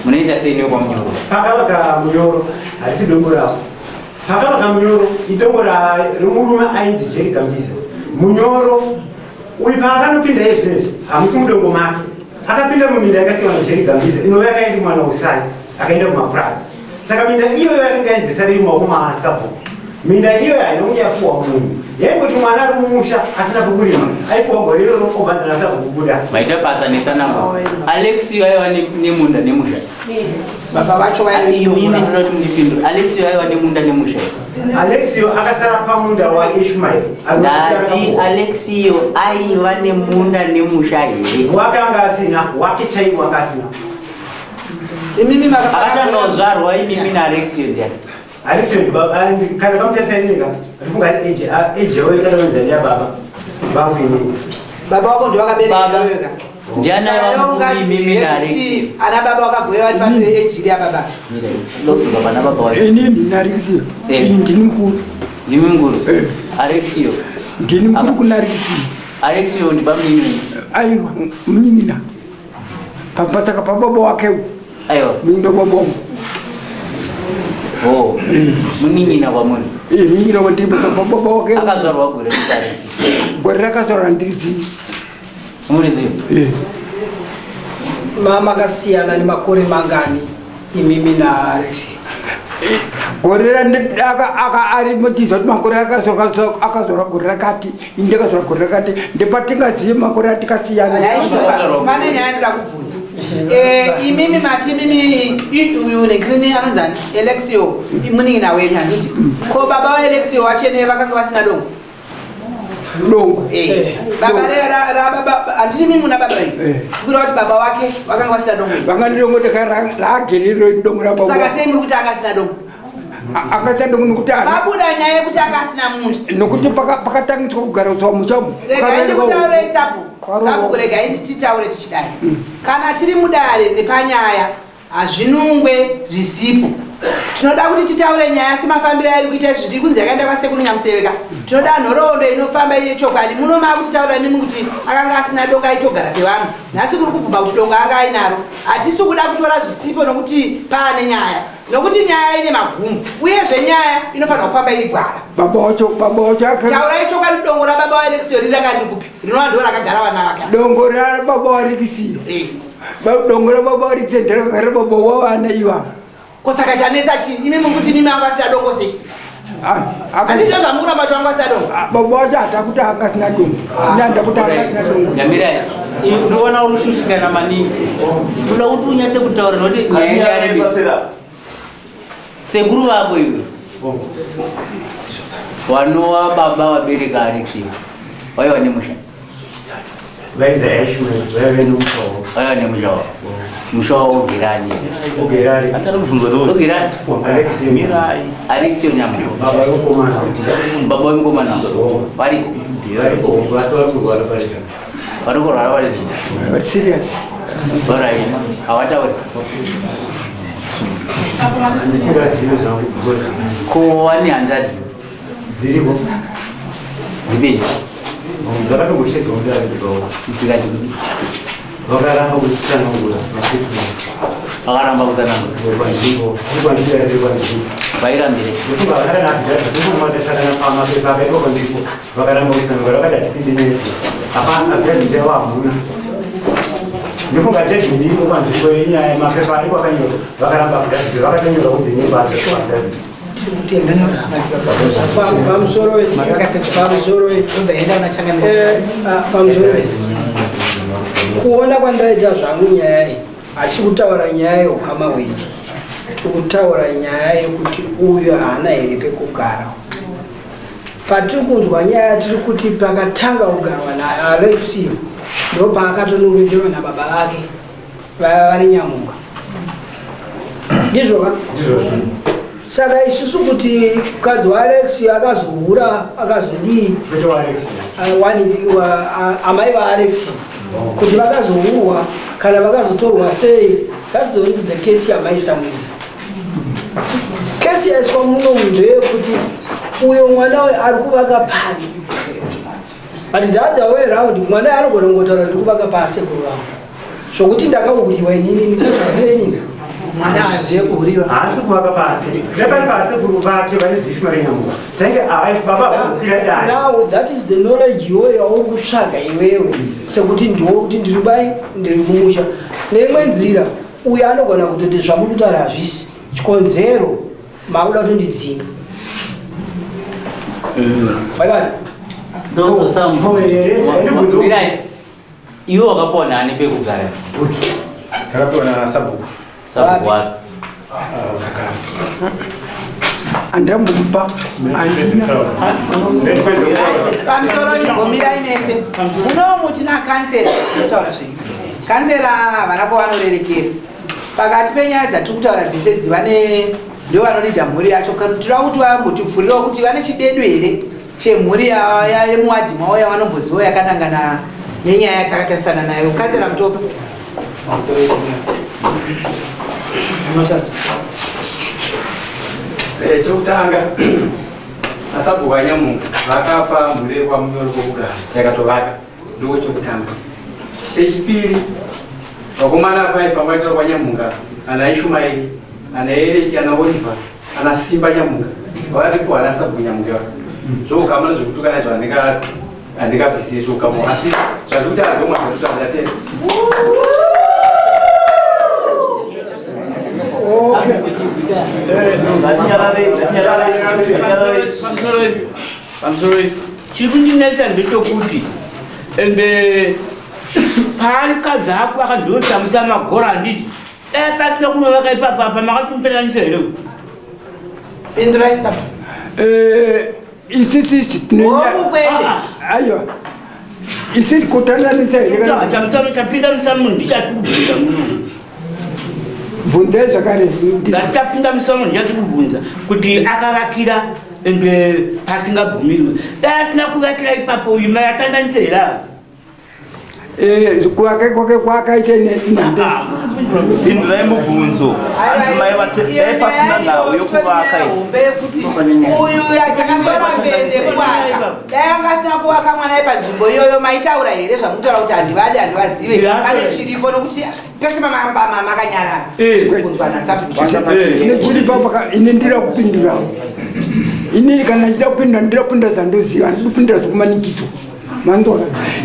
munoita sei newekwamunyoro? Pakavaka munyoro harisi dongo ravo. Pakavaka munyoro idongo remurume ainzi Jerry Gambiza. Munyoro uyu paakanopinda iye zvinezvi hamusi mudongo make. Akapinda muminda yakasiwa naJerry Gambiza, inova yakaenda mwana usai akaenda kumapurazi. Saka minda iyoyo yakanga yanzisa riri mumaoko maasabhuku. Minda iyoyo haina kunge yapuwa munhu. Yaingoti mwana ari mumusha asina pokurima aipuwa gore iroro obvanza nasabhuku kubuda. Maita basa netsanangudzo. Alexio aiva nemunda nemusha. Baba vacho vaiimimi ndinoda kuti mundipindure. Alexio aiva nemunda nemusha. Alexio akasara pamunda waIshmael. Ndati Alexio aiva nemunda nemusha here? Wake anga asina, wake chaiwo anga asina. Imimi makatanga kuzvarwa imimi naAlexio ndiani? Alexio ndibaba, kana kamutarisa inini ka, ndifunga ati age, age yawo kana kuenzana neyababa. Vangu inini. Baba wako ndiwo wakabereka iwewe ka? Ndiani aiva mukuru imimi naAlexio? Ana baba wakagoya vari pano age yababa. Lobva pana baba wacho. Inini naAlexio. Eh. Ini ndini mukuru. Ndimi mukuru. Eh. Alexio. Ndini mukuru kuna Alexio. Alexio ndibamnini wenyu. Aiwa, munin'ina. Pasaka pababa wake. Aiwa. Munin'ina baba wangu. Oh, munin'ina kwamuri. Eh, munin'ina kwandiri pasaka pababa wake. Akazvarwa gore ripi Alexio? Gore rakazvarwa ndirizivi. Murizivi? Eh. Mama akasiyana nemakore mangani imimi naAlexio? Gore aka ari mutiza kuti makore akazorwa gore rakati ini ndakazorwa gore rakati ndepatingazive makore atikasiyana. Pane nyaya ndoda kubvunza. Imimi mati imimi uyu nekrini anonzani Alexio munin'ina wenyu handiti? Ko baba vaAlexio wachene vakanga vasina dongo? Dongo. Baba baba handiti imimi muna baba venyu? Tikureva kuti baba wake vakanga vasina dongo. Vanga dongo raagerero dongo rababa. Saka sei muri kuti anga asina dongo? Akasina dongo nekuti pabuda nyaya yekuti anga asina munda. Nokuti pakatangiswa kugariswa musha umu. Regai ndikutaurei sabhuku. Sabhuku regai ndititaure tichidai. Kana tiri mudare nepanyaya hazvinungwe zvisipo. Tinoda kuti titaure nyaya semafambiro airi kuita izvi tiri kunzi yakaenda kwasekuru Nyamuseveka. Tinoda nhoroondo inofamba ine chokwadi. Muno makutitaura imimi kuti akanga asina dongo aitogara pevanhu. Nhasi muri kubvuma kuti dongo anga ainaro. Hatisi kuda kutora zvisipo nokuti paane nyaya. Nokuti nyaya ine magumo. Uyezve nyaya inofanirwa kufamba iri gwara. Baba wacho, baba wacho aka Taurai chokwadi dongo rababa waAlexio riri ranga riri kupi? Rinova ndiro rakagara vana vake. Dongo rababa waAlexio. Dongo rababa waAlexio nderakagara baba wavana ivava. Ko saka chanetsa chii? Imi muri kuti mimi anga asina dongo sei? Handiti ndozvamuri kuramba kuti anga asina dongo? Baba wacho hata kuti anga asina dongo. Ini handa kuti anga asina dongo. Nyamirai. Ndinoona uri kushushikana maningi. Ndoda kuti unyatse kutaura nokuti nyaya yarebesa. Sekuru vako iwe. Wanowa baba wabereka Alexio. Waiva nemusha. Vainzi Ishmael, vaive nemusha wavo. Vaiva nemusha wavo. Musha wavo Ogerani. Ogerani. Ogerani. Alexio. Mirai. Alexio Nyama. Baba vemukomana. Baba vemukomana. Variko. Variko, vasi vari kurwara parika. Vari kurwara vari zvino. Serious. Alright. Havatauri. Handisingazivi zvangu. Ko vane hanzvadzi? Dziriko. Dzipi? Dzakatomboshedzwa mudare dzikaona. Dzikati kudii? Vakaramba kutsanangura Vakaramba kutsanangura. Panzvimbo, panzvimbo yari panzvimbo. Vairambire. Ndofunga vakadana affidavit, ndofunga vatasakana pamapepa akaitwa panzvimbo. Vakaramba kutsanangura vakati hatipinde nepo. Hapana affidavit yavo hamuna. Ndofunga judgment iripo panzvimbo yenyaya mapepa ariko akanyorwa. Vakaramba affidavit, vakatonyora kunzi nyemba affidavit. Pamusoro pamusoro pamusoro kuona kwandaita zvangu nyaya iyi hatisi kutaura nyaya yeukama hwenyu tiri kutaura nyaya yekuti uyu haana here pekugara patiri kunzwa nyaya tiri kuti pakatanga kugarwa naAlexio ndo paakatonongedzerwa nababa vake vaiva vari Nyamuka ndizvo ka saka isusu kuti mukadzi waAlexio akazohura akazodii amai vaAlexio kuti vakazohurwa kana vakazotorwa sei that's the, the case yamaisa munhu kesi yaiswa muno ndeyekuti uyo mwana uyu ari kuvaka pani but the other way round mwana anogona kungotaura ndiri kuvaka paasekuru vangu zvokuti ndakahuriwa inini ndikazviziva inini mwana azive kuhuriwa haasi kuvaka pasi nepari paasekuru vake vane zishma renyamuka tange baba vakukwira dare now that is the knowledge iweyo yauri kutsvaga iwewe sekuti ndiwo kuti ndiri bai ndiri mumusha neimwe nzira uyo anogona kutoti zvamuri kutaura hazvisi Chikonzero makuda kutondidzinga. Vaibata. Mirai. Iwe wakapiwa nani pekugara? Takapiwa nasabhuku. Sabhuku wapi? Andambomupa handina. Pamusoro imbomirai mese. Munomu tina kansela kutaura zvenyu. Kansela havana kwavanorerekera. Pakati penyaya dzatiri kutaura dzese idzi vane ndo vanolidha mhuri yacho. Tinoda kuti vambotibvurirawo kuti vane chidedu here chemhuri yemuwadhi mavo yavanomboziva yakanangana nenyaya yatakatarisana nayo. Kansela Mutopa. Chokutanga asabhuku anyamunga vakapa mhuri yekwamunyoro kwokugara yakatovaka ndiko chokutanga. Chechipiri vakomana 5 vamaitaura kwanyamunga ana Ishumairi ana Ereki ana Oliver ana Simba Nyamunga varipo ana sabhuku Nyamunga ava. Zvokukama nezvekutukana izvo handingasisi zvokukama asi zvandikutaura ndomwa zvandikutaura ndatenda. Pamusoro chiri kundinetsa ndechekuti ende paari kadzi ako akandotambisa magora handiti dai pasina kunovaka ipapo apa makatumperanisa here? Pindurai sa. Isisi Hongu kwete. Aiwa. Isisi kutandanisa here kana Chamusoro chapinda musamu ndichati kubvunza muno. Bvunzai zvakare. Ndachapinda musamu ndichati kubvunza kuti akavakira ende pasingabvumirwe. Dai asina kuvakira ipapo uyu mai atandanise here ava? Kuvaka kwake kwakaita nende. Pindurai mubvunzo. Hanzi mai dai pasina nhau yokuvaka iyi. Hombe yekuti uyu chakasara mbende kuvaka. Dai anga asina kuvaka mwana panzvimbo iyoyo maitaura here zvamutaura kuti handivadi handivazive. Pane chiripo nokuti pese makanyarara. Kubvunzwa nasabhuku. Chine chiripo paka ini ndira kupindura. Ini kana ndida kupindura ndira kupindura zvandoziva handidi kupindura zvekumanikidzwa. Manzwa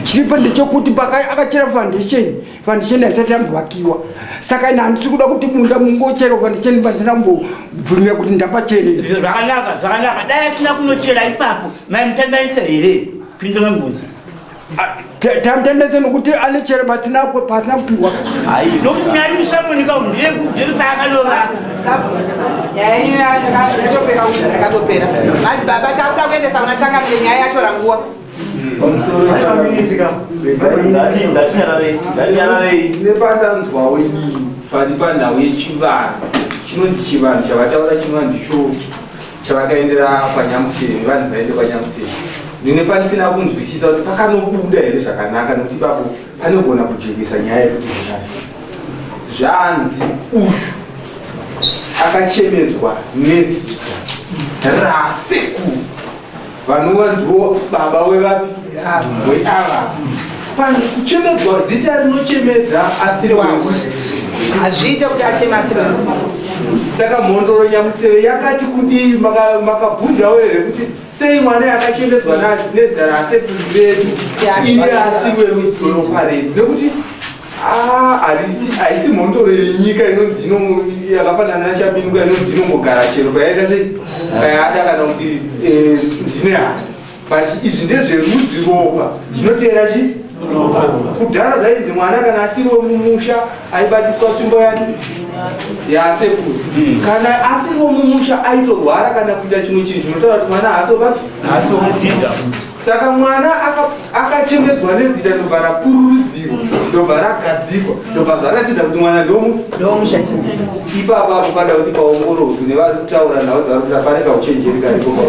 chiripo ndechekuti akachera foundation, foundation haisati yambovakiwa. Saka ini handisi kuda kuti munda mungochera foundation pasina kumbobvumira kuti ndapachere. Zvakanaka, zvakanaka. Dai asina kunochera ipapo mai mutandanisa here? Pindura mubvunzo. Tamutandisa nokuti anochera pasina kupiwa. Nokuti nyaya musamonika ndeye paakanovaka. Nyaya yenyu yatopera kudhara yakatopera. Madzibaba takuda kuendesa kuna changamire nyaya yatora nguva. Nepandanzwawo inini pari panhau yechivanhu chinonzi chivanhu chavataura chinova ndicho chavakaendera kwanyamuseve vanzi vaende kwanyamuseve ndine pandisina kunzwisisa kuti pakanobuda here zvakanaka nekuti ipapo panogona kujekesa nyaya yekuti zvakare zvanzi uyu akachemedzwa nezita rasekuru vanova ndivo baba wevapi weava. Kuchemedzwa zita rinochemedza asiri werudzi. Hazviite kuti acheme asiri werudzi. Saka mhondoro Nyamuseve yakati kudii? Makabvunzawo here kuti sei mwana yakachemedzwa nezita rasekuru vedu iye asiri werudzi ropa redu? Nekuti haisi mhondoro yenyika inonzi yakafanana naChaminuka inonzi inongogara chero payaita sei payada kana kuti ndine hana. But izvi ndezverudzi ropa zvinoteera chi kudhara zvainzi mwana kana asiri wemumusha aibatiswa tsvimbo yani yasekuru. Kana asiri wemumusha aitorwara kana kuita chimwe chinhu chinotaura kuti mwana haasi Saka mwana akachemedzwa nezita ndobva rapururudzirwa ndobva ragadzikwa ndobva zvaratidza kuti mwana ndomumusha. Ipapa apo pada kuti paongororwe nevari kutaura nhau dzavari kuita pane kauchenjeri karipo pa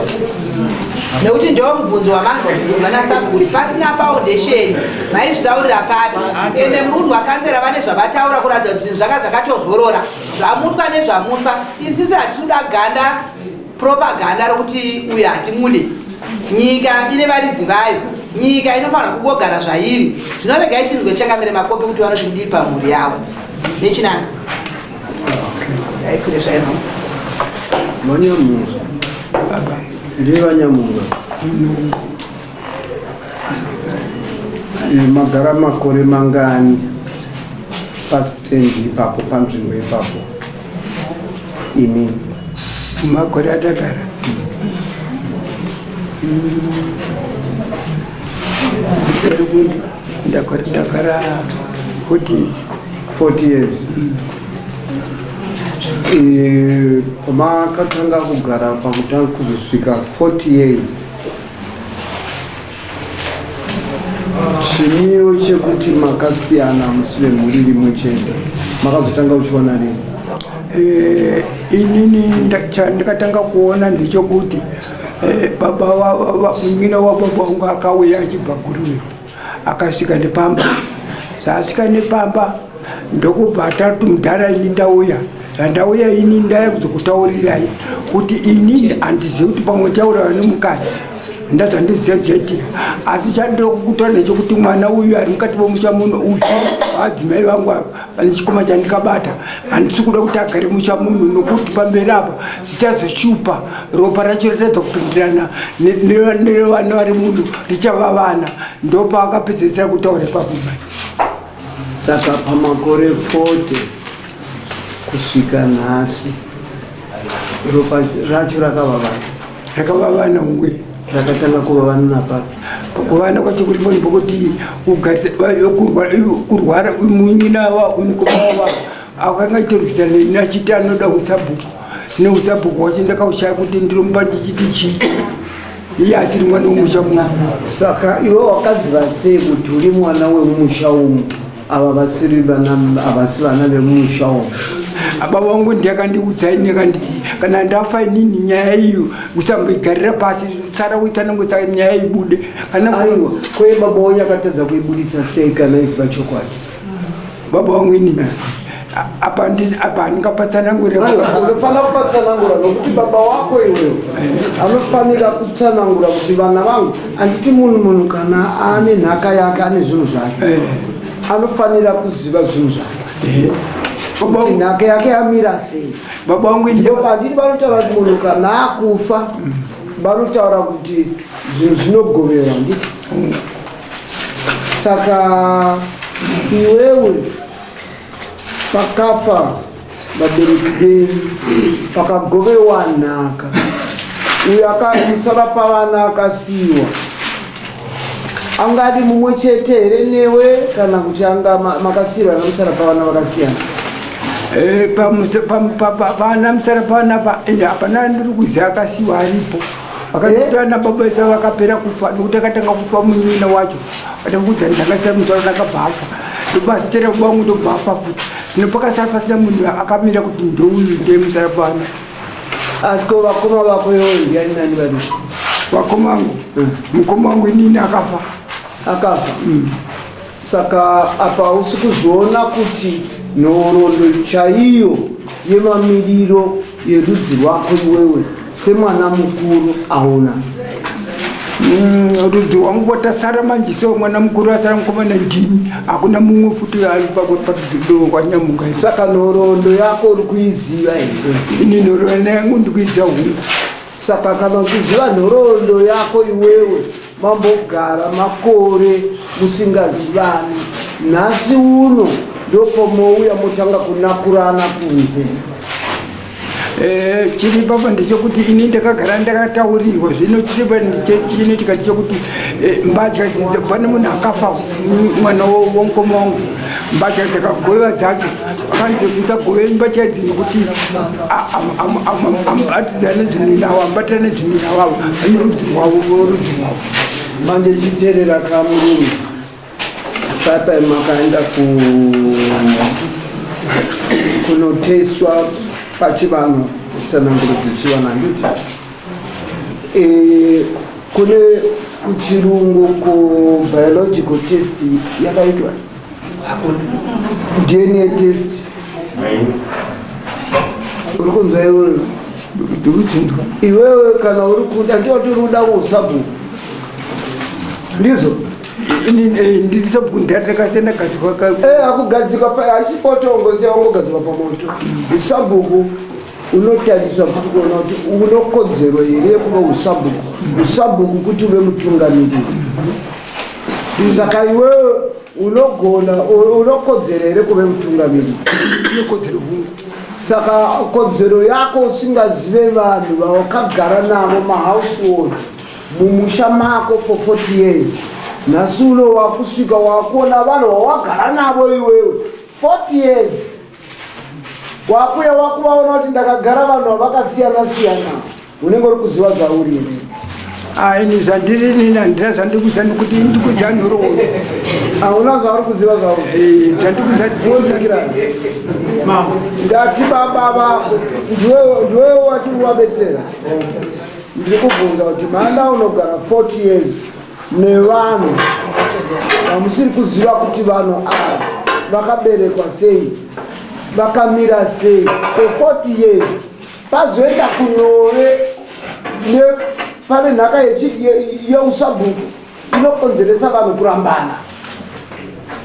nekuti ndiwo mubvunzo wamanzwa kubva nasabhuku kuti pasina foundation maizvitaurira papi? Ende muri kunzwa kansela vane zvavataura kuratidza kuti zvinhu zvanga zvakatozorora zvamutswa nezvamutswa. Isisi hatisi kuda ganda propaganda rokuti uyu hatimude. Nyika ine varidzi vayo, nyika inofanira kungogara zvairi. Zvino regai tinzwe changamire Makope kuti vanoti kudii pamhuri yavo nechinanga. Aikwire zvaino. Vanyamunga. Ndiye vanyamunga. Magara makore mangani pasitendi ipapo panzvimbo ipapo? Imini Makore atagara ndakara 40 years. 40 years. Eh, pamakatanga kugara pakutanga kuzosvika 40 years, chimiro chekuti makasiyana musi vemhuri rimwe chete makazotanga kuchiona rini? Eh, inini chandakatanga kuona ndechekuti baba munin'ina wababa wangu akauya achibva Guruve, akasvika nepamba. Zvaasvika nepamba, ndokubva atati, "Mudhara, ini ndauya, zvandauya ini ndaya kuzokutaurirai kuti ini handizivi kuti pamwe chaurawa nemukadzi, ndazvandiziva zvichaitika. Asi chandinokutaura ndechekuti mwana uyu ari mukati momusha muno uyu, vadzimai vangu ava, pane chikoma chandikabata. Handisi kuda kuti agare musha muno, nokuti pamberi apa zvichazoshupa, ropa racho ratadza kupindirana nevana vari muno, richava vana." Ndopaakapedzesera kutaura ipapo mai. Saka pamakore 40 kusvika nhasi, ropa racho rakava vana? Rakava vana ungwe. Rakatanga kuva vana napapi? Kuvana kwacho kuri pano pokuti kurwara munyina wa mukoma wa akanga itorwisana neni achiti anoda usabhuku. Neusabhuku wacho ndakaushaya kuti ndiromba ndichiti chii, iye asiri mwana wemusha muno. Saka iwe wakaziva sei kuti uri mwana wemusha umu, ava vasiri vana, havasi vana vemusha umu? Baba vangu ndiye akandiudza ini, akanditi kana ndafa inini, nyaya iyo usamboigarira pasi, sara uitsanangudza nyaya ibude kana. Aiwa, kwe baba wenyu akatadza kuibuditsa sei kana iziva chokwadi? Baba vangu inini apa apa handingapatsanangurira. Aiwa, unofanira kupatsanangura, nokuti baba wako iwewe anofanira kutsanangura kuti vana vangu, handiti munhu kana ane nhaka yake, ane zvinhu zvake, anofanira kuziva zvinhu zvake, kuti nhaka yake yamira sei. Baba vangu ini. Handiti vanotaura kuti munhu kana akufa, vanotaura kuti zvinhu zvinogoverwa, handiti? Saka iwewe pakafa vabereki venyu, pakagovewa nhaka, uyo akamusara pavana akasiyiwa angadi mumwe chete here newe, kana kuti anga makasiyirwa namusara pavana vakasiyana? Eh, vana musara pavana hapana ndiri kuziva akasiyiwa aripo. Vakatotana baba isa vakapera kufa, nokuti akatanga kufa munyina wacho atakudza ndakasara musoro, ndakabva afa, ndobasi chera kubangu, ndobva afa futi. Zvino pakasara pasina munhu akamira kuti ndouyu ndiye musara pavana. Asi ko vakoma vako iwewe ndiani nani vari? Vakoma vangu, mukoma wangu inini akafa. Akafa. Saka apa hausi kuzviona kuti nhoroondo chaiyo yemamiriro yerudzi rwako iwewe semwana mukuru hauna? Rudzi rwangu kwatasara manje, so mwana mukuru asara mukomana ndini, hakuna mumwe futi ari parudzi rwanyamuka. Saka nhoroondo yako uri kuiziva here? Ini nhoroondo yangu ndikuiziva hungu. Saka kana uchiziva nhoroondo yako iwewe, mambogara makore musingazivani, nhasi uno ndopomouya motanga kunakurana kunze. Eh, chiri papa ndechekuti ini ndakagara ndakataurirwa. Zvino chiri chinoitika chekuti mbatya pane munhu akafa, mwana womukoma wangu, mbatya dzakagova dzacho akanzi musagove mbatya idzi nekuti amubatidzane zvinhu navo, amubatirane zvinhu navo, ane rudzi rwavo, rudzi rwavo. Manje chiteerera kamurume, paipai makaenda kunoteswa pachivanhu, tsananguro dzechivanhu, handiti? Kune kuchirungu ku biological test yakaitwa, DNA test, uri kunzwa iwewe? Ndikutsinzwa. Iwewe kana uri kuda, ndiwati uri kuda usabhuku, ndizvo? Ndiri sabhuku, ndakasenda gadzikwa. Akugadzikwa haisi poto, ngosiya wangogadzikwa pamoto. Usabhuku unotariswa kuti kuona kuti unokodzero here yekuva usabhuku. Usabhuku kuti uve mutungamiriri. Saka iwewe unogona, unokodzero here kuve mutungamiriri? Unokodzero hungu. Saka kodzero yako usingazive vanhu vawakagara navo mahousehold mumusha mako for 40 years nhasi uno wakusvika wakuona vanhu vawagara navo iwewe 40 years wakuya wakuvaona kuti ndakagara vanhu vavakasiyana siyana unenge uri kuziva zvauri here Ah, ini zvandiri nini handina zvandikuziva nekuti ini ndikuziva nhoroondo hauna zvauri kuziva zvauri eh, zvandikuziva ndati baba vako ndiwe wati wabetsera ndiri kubvunza kuti manda unogara 40 years nevanhu vamusiri kuziva kuti vanhu ava vakaberekwa sei vakamira sei for 40 years pazoenda kunyore pane nhaka yeusabhuku inokonzeresa vanhu kurambana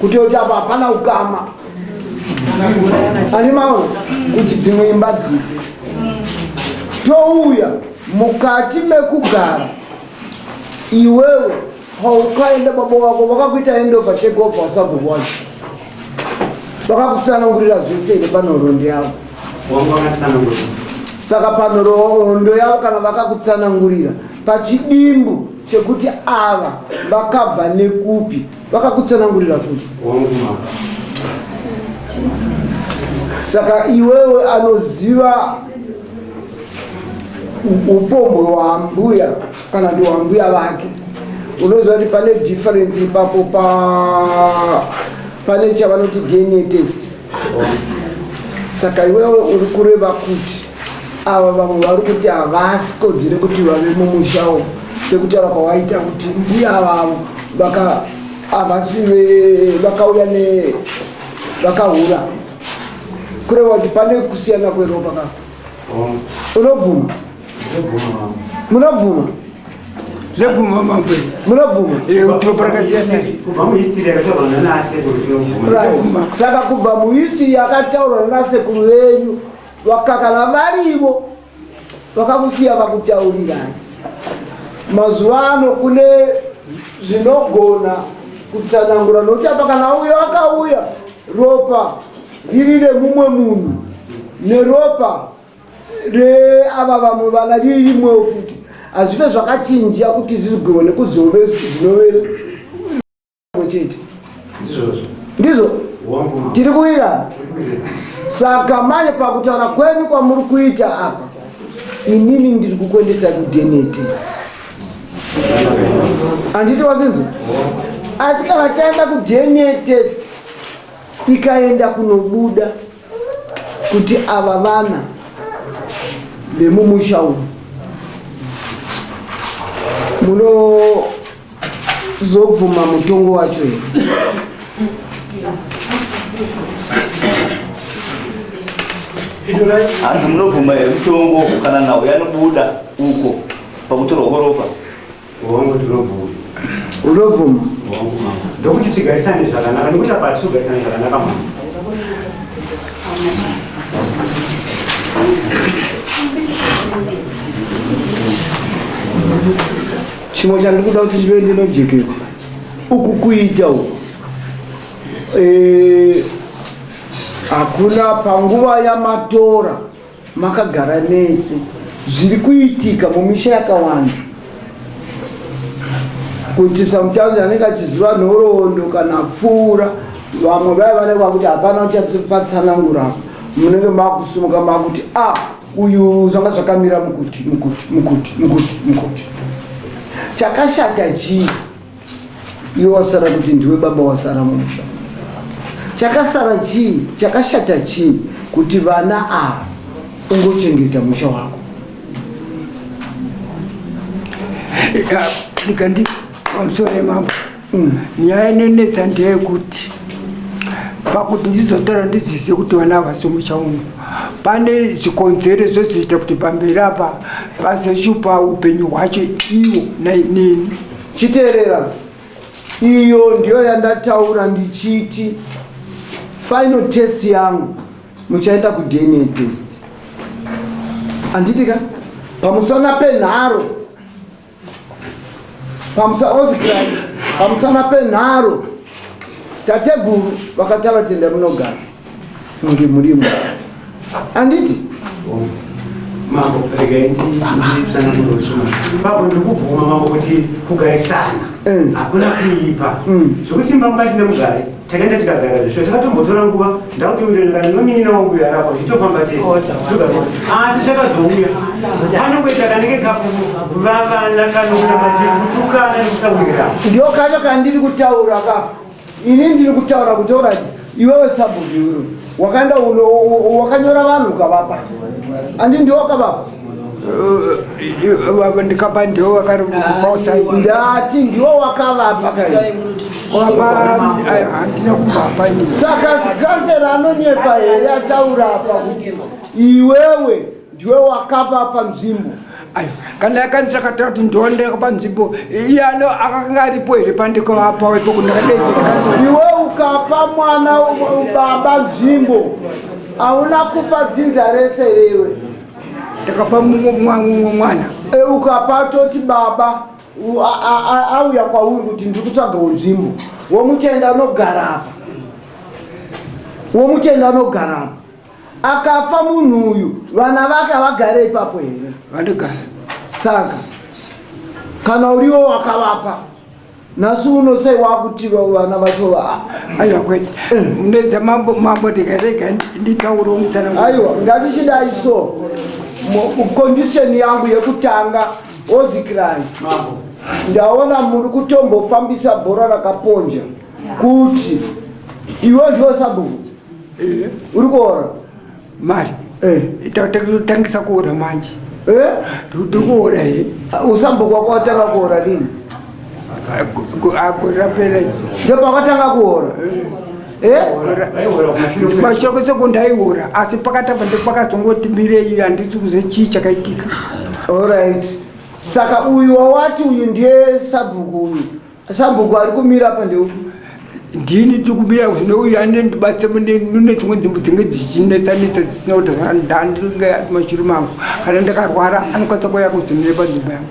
kuti kuti apa hapana ukama ani maona kuti dzimwe imba dzife touya mukati mekugara iwewe paukaenda baba wako vakakuita handover take over wasabhuku wacho vakakutsanangurira zvese here panhoroondo yavo saka panhoroondo yavo kana vakakutsanangurira pachidimbu chekuti ava vakabva nekupi vakakutsanangurira futi saka iwewe anoziva upombwe hwaambuya kana ndi hwambuya vake unoziva kuti pane difference ipapo pa pane chavanoti dna test saka iwewe uri kureva kuti ava vamwe vari kuti havasi kodzere kuti vave mumusha umu sekutaura kwawaita kuti mbuya vavo vaka havasi vakauya ne vakahura kureva kuti pane kusiyana kweropa kako unobvuma munobvuma ndobvuma mambo munobvuma ropa rakasiyana kubva muhistory yakataurwa nanasekuru tinobvuma saka kubva muhistory yakataurwa nanasekuru venyu vakakana varivo vakakusiya vakutaurirai mazuva ano kune zvinogona kutsanangura nokuti apa kana uyo akauya ropa riri remumwe munhu neropa reava vamwe vana riri rimwewo futi hazvife zvakachinja kuti zvizogone kuzove zvinove chete ndizvo tiri kuwirana saka manje pakutaura kwenyu kwamuri kuita apa inini ndiri kukuendesa kudna test handiti wazvinzwa asi kana taenda kudna test ikaenda kunobuda kuti ava vana vemumusha umu munozobvuma mutongo wacho here hanzi munobvuma here mutongo kana nhau yanobuda uko pakutorwa kweropa Hongu tinobvuma. Unobvuma? Hongu mama. Ndokuti tigarisane zvakanaka nekuti apa hatisi kugarisana zvakanaka mama. Chimwe chandikuda kuti ndive ndinojekesa uku kuita uku eh, hakuna panguva yamatora Makagara mese zviri kuitika mumisha yakawanda kuti sometimes anenge achiziva nhoroondo kana pfuura vamwe vaya vanenge vakuti hapana uchatsanangura apa munenge makusumuka makuti a ah, uyu zvanga zvakamira mukuti mukuti mukuti mukuti mukuti chakashata chii iwe wasara kuti ndiwe baba wasara mumusha chakasara chii chakashata chii kuti vana ava ungochengeta musha wako ndikandi pamusoro yemambo mm. nyaya inonetsa ndeyekuti pakuti ndizotaura ndizive kuti vana havasi musha uno pane zvikonzero zvozoita kuti pamberi apa pazoshupa upenyu hwacho iwo neni Chiteerera, iyo ndiyo yandataura ndichiti final test yangu muchaenda kuDNA test. Handiti ka? Pamusana penharo pamusana penharo tateguru vakataura tenda munogara munge murimo. Handiti? Mambo, regai nditsanangure shoma. Ipapo ndiri kubvuma mambo kuti kugarisana hakuna kuipa. Zvekuti imba mukati nemugare takaenda tikagara zvisho takatombotora nguva ndakuti kana nominina wangu yarapa tichitofamba tese. Asi chakazouya panongoita kanenge kavavana kanokuda matiri kutukana nekusawirirana. Ndio kacho kandiri kutaura ka. Ini ndiri kutaura kuti alright iwewe sabhuku iwewe wakaenda uno wakanyora vanhu ukavapa. Andi ndiwe wakavapa? Ndikapa ndiwo vakarikupausai. Ndati ndiwo wakavapa kai. Handina kumbapa ini. Saka kansela anonyepa here ataura apa kuti iwewe ndiwe wakavapa nzvimbo? Aiwa, kana yakanzi akataura kuti ndiwo ndakapa nzvimbo iye ano akanga aripo here pandikavapa ipo ndakadaidzira kanzera. Iwe ukapa mwana baba nzvimbo hauna kupa dzinza rese here iwe? Ndakapa mumwe mwana. E, ukapa toti baba auya kwauri kuti ndiri kutsvagawo nzvimbo womutenda anogara apa womutenda anogara apa akafa munhu uyu vana vake havagare ipapo here? Vanogara. Saka kana uriwo wakavapa nhasi uno sei wakuti vana vacho aiwa kwete ndeza mambo mambo ndikarega nditaure unditsanangure. Aiwa ngatichidai so condition yangu yekutanga ozikirai ndaona muri kutombofambisa bhora rakaponja kuti iwe ndiwe sabhuku uri kuora mari tangisa kuora manje ndiri kuora he. Usabhuku wako watanga kuora rini? Gore rapera. Ndopakatanga kuora? Mashoko seko ndaiora asi pakati apa ndopakazongoti mirei handisi kuziva chii chakaitika. Alright. Saka uyu wawati uyu ndiye sabhuku uyu. Sabhuku ari kumira apa ndeupi? Ndini tiri kumira zvino uyu anondibatsira mune dzimwe nzvimbo dzinge dzichinetsanetsa dzisina kuti ndandinge mashure mangu kana ndakarwara anokwanisa kuuya kuzomira panzvimbo yangu.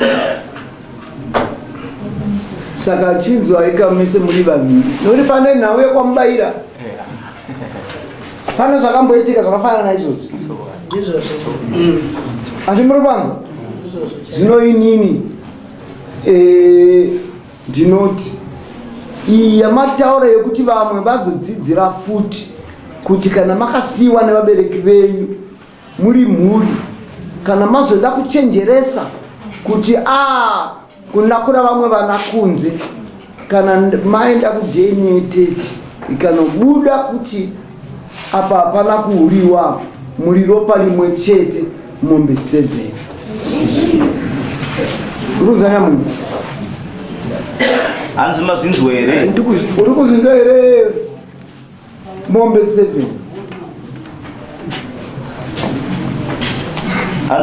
Saka chinzwai kamese muri vaviri nokuti pane nhau yekwamubaira pane zvakamboitika zvakafanana naizvozvo. Asi muri kwanzwa zvino inini ndinoti iyi yamataura yekuti vamwe vazodzidzira futi kuti kana makasiyiwa nevabereki venyu muri mhuri kana mazoda kuchenjeresa kuti a kunakura vamwe vana kunze kana maenda kuDNA test ikanobuda kuti apa hapana kuhuriwa apa muri ropa rimwe chete mombe 7. Uri kunzwa nyamunhu? Hanzi mazvinzwa here? Uri kuzvinzwa here? Mombe 7.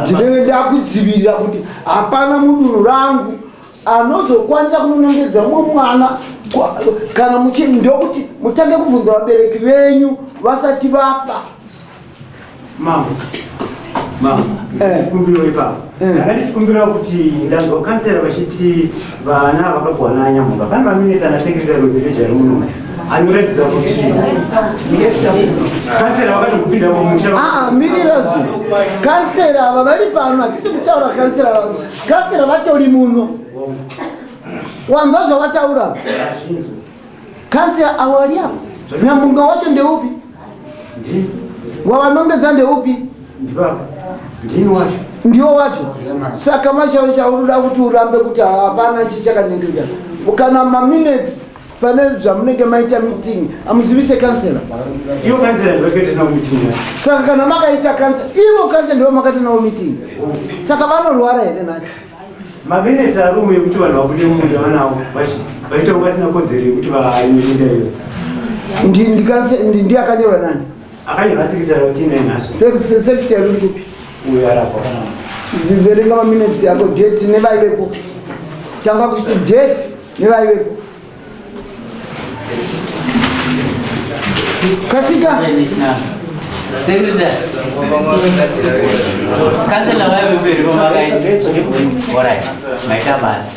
Ndinenge ndakudzivirira kuti hapana mudunhu rangu anozokwanisa kunonongedza mumwe mwana kana muchi ndokuti mutange kubvunza vabereki venyu vasati vafa. Mambo, mambo, chikumbiro ipapo. Ndanga ndichikumbira kuti ndanzwa kansela vachiti vana vakapuwa naNyamuka. Pane maminitsi ana secretary wevillage ari muno anoratidza kuti kansela vakatokupinda mumusha. Mirira zve. Kansela ava vari pano, hatisi kutaura kansela ava. Kansela vatori muno. Wanzwa zvavataura? Kansela avo vari apo. Nyamunga wacho ndeupi? Wavanongedza ndeupi? Ndiwo wacho. Saka machawo chaunoda kuti urambe kuti hapana chichakanyengerera. Kana maminutes pane zvamunenge maita meeting amuzivise kansela. Ivo kansela ndivo vakaita navo meeting yacho. Saka kana makaita kansela, ivo kansela ndivo makaita navo meeting. Saka vanorwara here nhasi? Maminutes arume ekuti vanhu vabude mumunda vanawo vachiita kunge vasina kodzero yekuti varime minda iyo. Ndiye akanyorwa nani? Akanyorwa secretary watiinaye nhasi. Secretary uri kupi? Uyo arapa. Verenga maminutes yako date nevaivepo. Tanga kuchiti date nevaivepo. Kasika. Secretary. Kansela vaivepo here pamakaita? Alright, maita basa.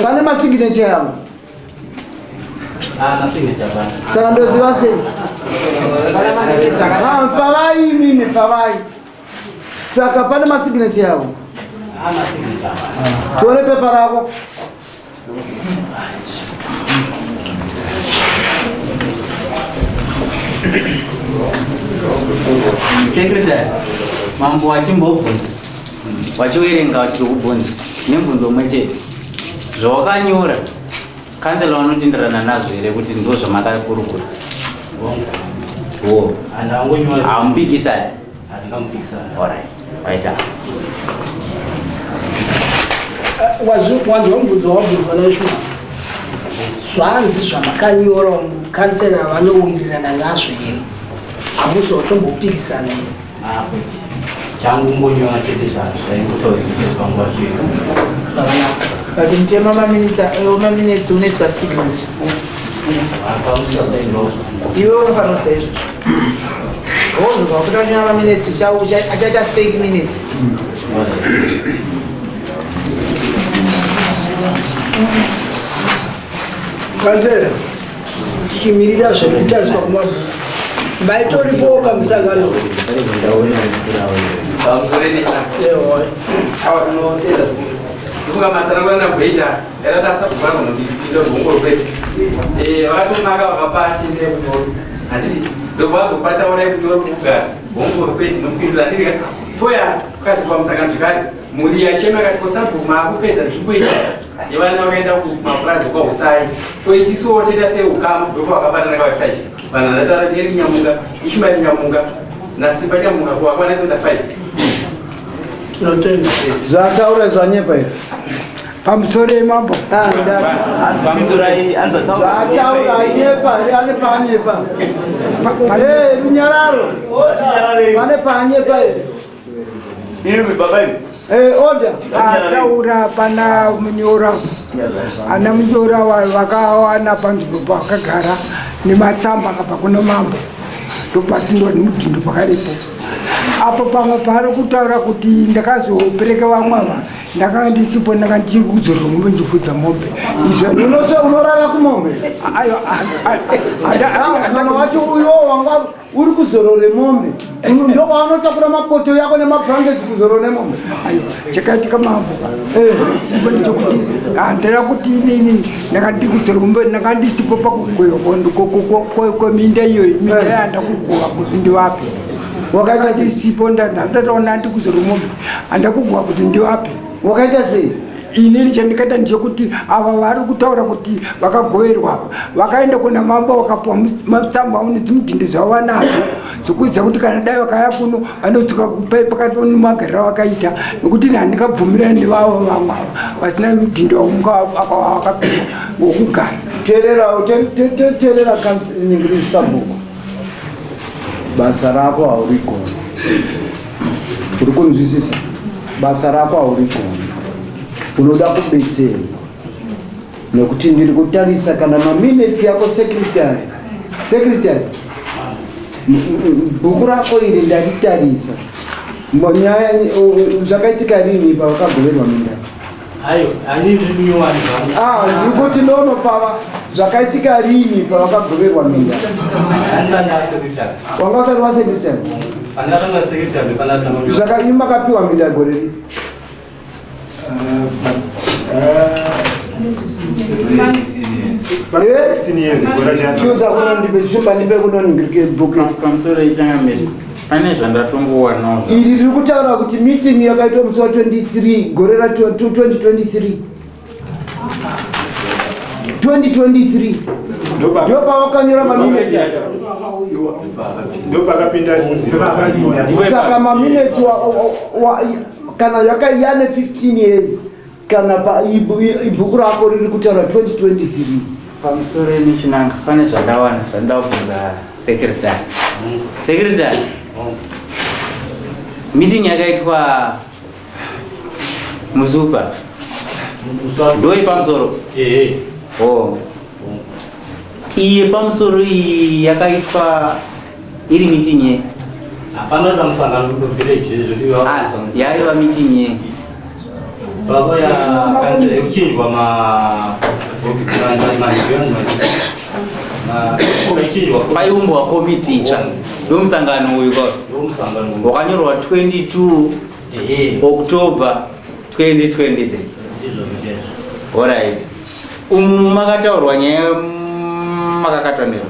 Pane masignature yavo. Masignature basa. Saka ndoziva sei? Pavari Pavai imimi pavai. Saka pane masignature yavo. Tione pepa rako. Secretary, mambo wachimbobvunza wachiwerenga wachizokubvunza nemubvunzo umwe chete zvawakanyora kansela vanotenderana nazvo here kuti ndo zvamakakurukura wo hamupikisani Alright, waita Wanzwa mubvunzo wabvunzwa naishuma zvanzi zvamakanyora kansela vanowirirana nazvo here hamusi watombopikisana here Ah, kwete. Changu ngonyora chete zvaingotaurikwa nguva zvino. Zvakanaka. But mutemo wemaminitsi unoitwa signature. Iwe unofanira kuziva izvozvo. Wozobva wakuita kunyora maminitsi achaita fake minutes. Kansela, tichimirira zvekutariswa kumabhuku. Maitoripowo pamusangano. Vakatomaka vakapa tende yekunyora handiti ndobva vazopa taura yekunyora kugara bhongoro kwete nokupindura handiti toya kazi pamusangano zvekare mhuri yachema kati kosabhuku maakupedza nzvimbo iyi yevana vakaenda kumapurazi kwausai ko isisuwo toita seukama ndopa vakabatana kava five vanhu vanataura eri nyamuka ishumaeri nyamuka nasimba nyamuka ko vakwanisa kuita five. Tinotenda. Zvataura zvanyepa here? Pamusoro yemambo. Zvataura anyepa here? Ane paanyepa. Eh, runyararo. Pane paanyepa here? Imi baba imi. Eh, order. Ataura pana munyora. Ana munyora vakawana panzvimbo pavakagara nematsamba akabva kuna mambo. Ndopatindwa nemudhindo pakaripo. Apo pamwe paari kutaura kuti ndakazopereka vamwe ava ndakanga ndisipo ndanga ndichiri kuzorora mombe ndichifudza mombe. Izvo unorara kumombe? Ayo kana wacho uyo wanga uri kuzorore mombe ndokwaanotakura mapoto yako nemabhangeti kuzorore mombe. Ayo chakaitika mambo sipo ndechekuti handira kuti inini ndanga ndiri kuzorora mombe ndanga ndisipo pakugwewa kweminda iyoyi minda yandakugova kuti ndivape. Wakaita ndisipo ndandatoona ndikuzorora mombe handakugova kuti ndivape. Wakaita sei? Inini chandikaita ndechekuti ava vari kutaura kuti vakagoverwa ava vakaenda kuna mambo vakapuwa matsamba avo nedzimudhindi zvavo vanazvo zvekuziva kuti kana dai vakauya kuno vanodzoka kupai pakati nemagariro avakaita nokuti ini handingabvumirani nevavo vamwe ava vasina mudhindo wakapiwa wokugara. Teerera, teerera sabhuku, basa rako haurigoni. Uri kunzwisisa? Basa rako haurigoni, unoda kubetserwa nekuti ndiri kutarisa kana maminetsi yako secretary secretary bhuku rako iri ndaritarisa nyaya zvakaitika rini pavakagoverwa minda? Ayo, handiri kunyowani zvangu. Ah, ndiri kuti nono pava zvakaitika rini pavakagoverwa minda? Wanga usati wasecretary? Pandakatanga secretary pandatanga kunyora. Zvaka imi makapiwa minda gore ripi? Chiudza kuno ndipe chishumba ndipe kuno ndike bhuku. Pamusoro ichangamire pane zvandatongowanawo. Iri riri kutaura kuti meeting yakaitwa musi wa 23 gore ra 2023. 2023 ndopavakanyora mamineti. Ndopakapinda Saka mamineti kana yakayane 15 years kana ibhuku rako riri kutaura 2023. Pamusoro nechinanga pane zvandawana zvandoda kubvunza secretary. Secretary, meeting yakaitwa muzupa ndoi pamusoro oh iye pamusoro iyi yakaitwa iri meeting ye Hapana pamusangano kuvillage zvoti Ah, yaiva meeting ye Pako ya kanzi exchange ma Paiumbwa komiti itsva ndomusangano uyu kwa wakanyorwa 22 October 2023. Alright. Umu makataurwa nyaya makakatwa nero.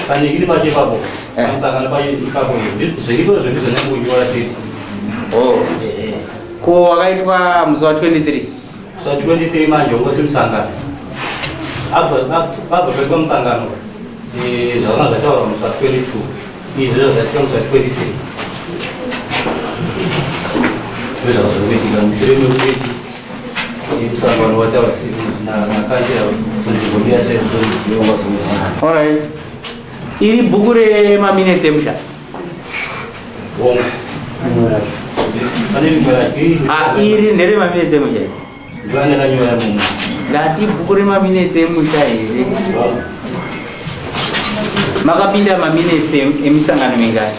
Panekiri pacho ipapo pamusangano pacho ipapo zviripo zvedu zvanyangoinyora chete. Oh. Ko wakaitwa musi wa 23? Musi wa 23 manje wongose musangano. Abva abva paitwa musangano zvakanga zvataurwa musi wa 22 izvi zvazvaitika musi wa 23. Ndozvakazoitika mushure mekuti musangano wataura nakanjira kunzvimbo sei. Alright. Iri bhuku remaminetsi emusha. Ah, iri nderemaminetsi emusha iri. Ndati bhuku remaminetsi emusha here? Makapinda maminetsi emisangano mingani?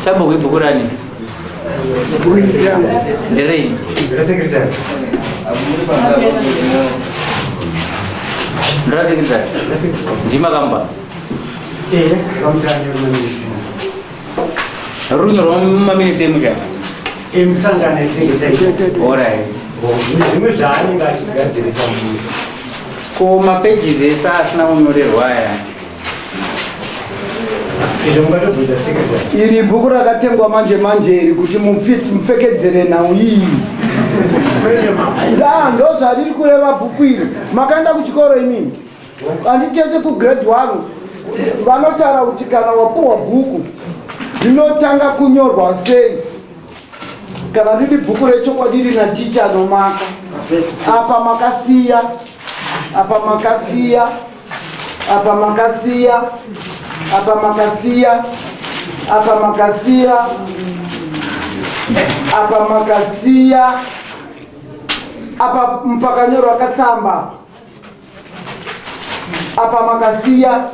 Sabhuku ibhuku rani? Nderei? Nderasekretary. Ndimakamba. Runyorwa maminitsi emusha. Emusangano etinenge taita. Alright. Zvimwe zvaanenge achigadzirisa munhu. Ko mapages ese asina kunyorerwa aya. Izvo mungatobvunza secretary. Iri bhuku rakatengwa manje manje iri kuti mupfekedzere nhau iyi. Ya, ndozvariri kureva bhuku iri. Makaenda kuchikoro imimi? Handiti tese kugrade 1 vanotaura kuti kana wapuhwa bhuku rinotanga kunyorwa sei? Kana riri bhuku rechokwadi rina ticha anomaka. Apa makasiya, apa makasiya, apa makasiya, apa makasiya, apa makasiya, apa makasiya, apa pakanyorwa katsamba. Apa makasiya,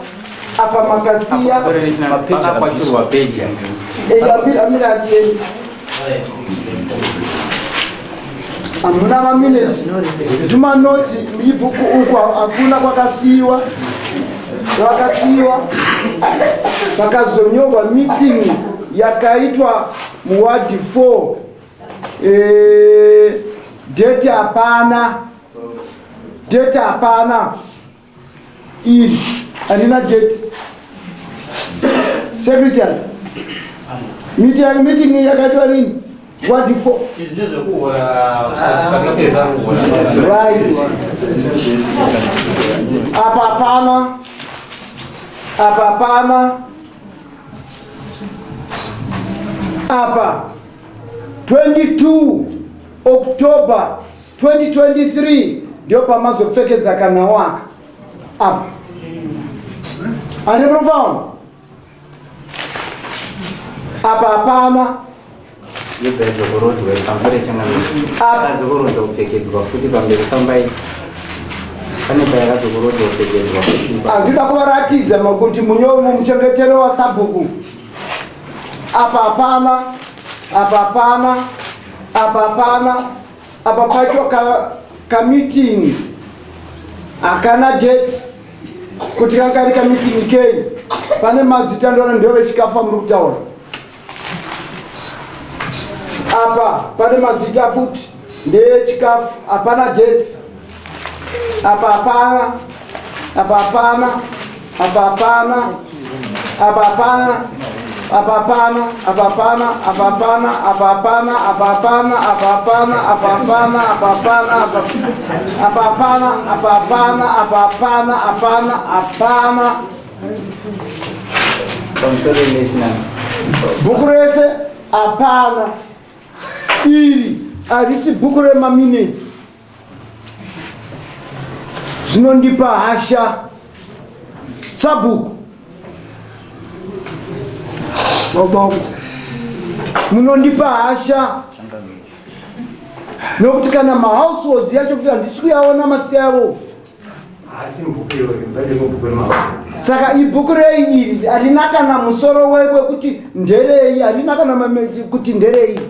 apa makasiya. Pakakwachurwa peji. Amira atieni. Hamuna maminitsi tumanotsi ibhuku uku hakuna kwakasiyiwa kwakasiyiwa pakazonyorwa meeting yakaitwa muwadhi 4 date hapana, date hapana, iri handina date. Secretary, meeting yakaitwa rini? Ward 4. Izvi ndezvekuhora patinopedza kuhora. Right. Apa hapana, apa hapana, apa 22 October 2023 ndio pamazopfekedza kana waka apa. Ari munopaona? Apa hapana. Yebva yadzokorodzwa pamusoro yechangamire. Yakadzokorodzwa kupfekedzwa futi pamberi pambai. Pane payakadzokorodzwa kupfekedzwa futi. Handida kuvaratidza makuti munyoro mumuchengetero wasabhuku. Apa hapana, apa hapana, apa hapana, apa paitwa kameeting hakana date kuti kanga kari kameeting kei. Pane mazita ndona ndio vechikafu amuri kutaura. Apa pane mazita futi ndeyechikafu, hapana date. Apa hapana, apa hapana, apa hapana, apa hapana, apa hapana, apa hapana, apa hapana, apa hapana, apa hapana, apa hapana, apa hapana, apa hapana, apa hapana, apa hapana, apa hapana, hapana, hapana. Pamusoro national. Bhuku rese hapana. Iri harisi bhuku remaminitsi. Zvinondipa hasha. Sabhuku. Baba. Munondipa hasha. Nokuti kana mahouseholds yacho kuti handisi kuyaona masita yavo. Saka ibhuku rei iri harina kana musoro wekuti nderei, harina kana kuti nderei.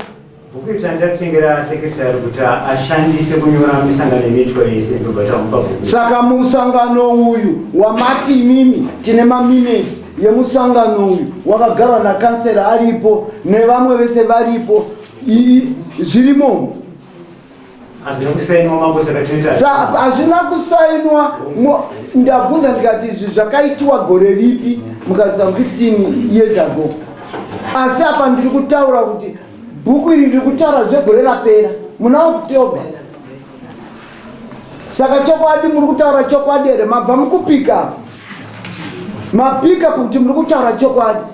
Bhuku iri tandakutengera secretary kuti ashandise kunyora misangano inoitwa yese ndobva tamupa bhuku. Saka musangano uyu wamati imimi tine maminutes yemusangano uyu wakagarwa nakansela aripo nevamwe vese varipo zvirimo. Hazvina kusainwa mambo saka tinoita. Sa hazvina kusainwa ndabvunza ndikati izvi zvakaitiwa gore ripi mukati some 15 years ago. Asi apa ndiri kutaura kuti bhuku iri riri kutaura zvegore rapera muna October. Saka chokwadi muri kutaura chokwadi here? Mabva mukupika. Mapika kuti muri kutaura chokwadi.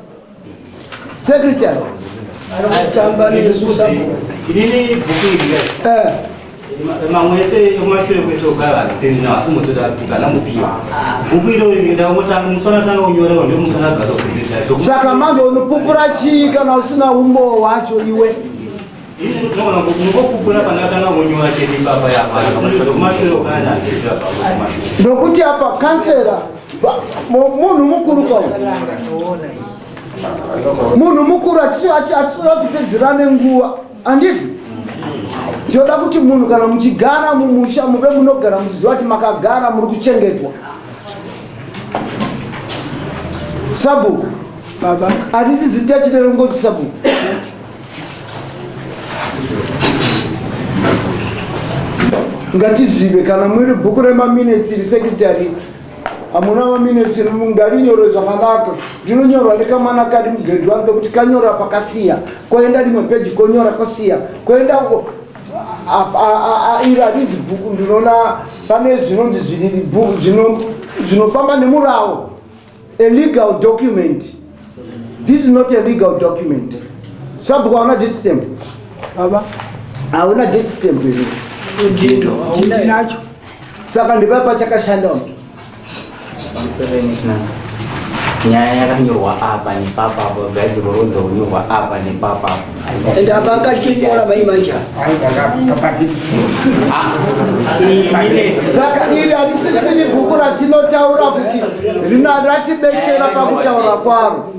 Secretary. Arikutamba nesu sabhuku. Inini bhuku iri eh. Mamwe ese ekumashure kwese kugara handiseni nawo asi motoda kuti kana mupiwa bhuku iro ndangotanga musi wanatanga kunyorewa ndio musi wanagasa kusekretary. Saka manje unopupura chii kana usina umbowo hwacho iwe? Ini ndinogona kungopupura pandakatanga kunyora chete ipapa yapa kumashure kugara handiseni kumashure. Nokuti apa kansela munhu mukuru kwa munhu mukuru hatisina kupedzerane nguva handiti tinoda kuti munhu kana muchigara mumusha muve munogara muchiziva kuti makagara muri kuchengetwa sabhuku harisi zita chine rongoti sabhuku ngatizive kana muri bhuku remaminetsi iri sekretary hamuna maminetsi ngarinyorwe zvakanaka rinonyorwa nekamwana kari mugrade one pekuti kanyora pakasiya koenda rimwe peji konyora kosiya koenda uko iri harinzi bhuku ndinoona pane zvinonzi zvinofamba nemurawo a legal document this is not a legal document sabhuku hauna date stamp baba hauna date stamp here ndinacho saka ndipai pachakashanda Pamusoro yenational nyaya yakanyorwa apa nepapa apa gadzirwa roza kunyorwa apa nepapa apa Ende apa akachinyora mai manje. Saka iri harisisiri bhuku ratinotaura kuti ratibetsera pakutaura kwaro.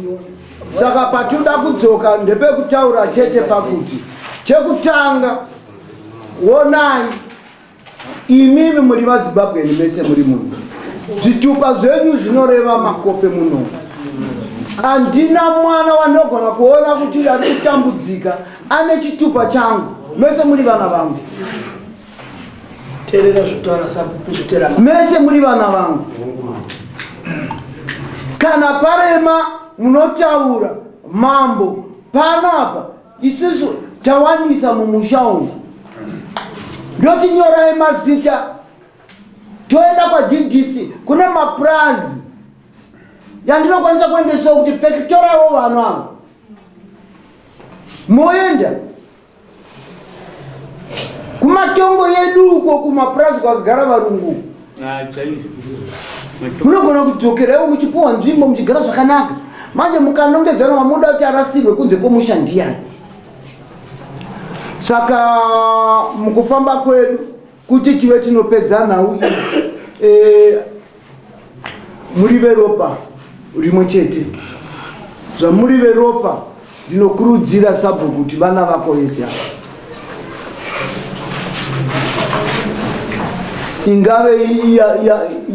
Saka patinoda kudzoka ndepekutaura chete pakuti chekutanga wonai imimi muri vaZimbabwean mese muri muno, zvitupa zvenyu zvinoreva makope muno. Handina mwana wandogona kuona kuti ari kutambudzika ane chitupa changu, mese muri vana vangu. Terera zvotaura sabhuku zvotera. Mese muri vana vangu. Kana parema munotaura mambo panapa isusu tawanisa mumusha umu ndotinyorai mazita toenda kwaDDC kune mapurazi yandinokwanisa kuendesawo kuti pfekitorawo vanhu ava moenda kumatongo yedu uko kumapurazi kwakagara varungu munogona kudzokerewo muchipuwa nzvimbo muchigara zvakanaka manje mukanongedzana wamuda kuti arasirwe kunze kwomusha ndiyani saka mukufamba kwedu kuti tive tinopedza nhau iyi muri veropa rimwe chete zvamuri veropa ndinokurudzira sabhuku kuti vana vako vese ava ingave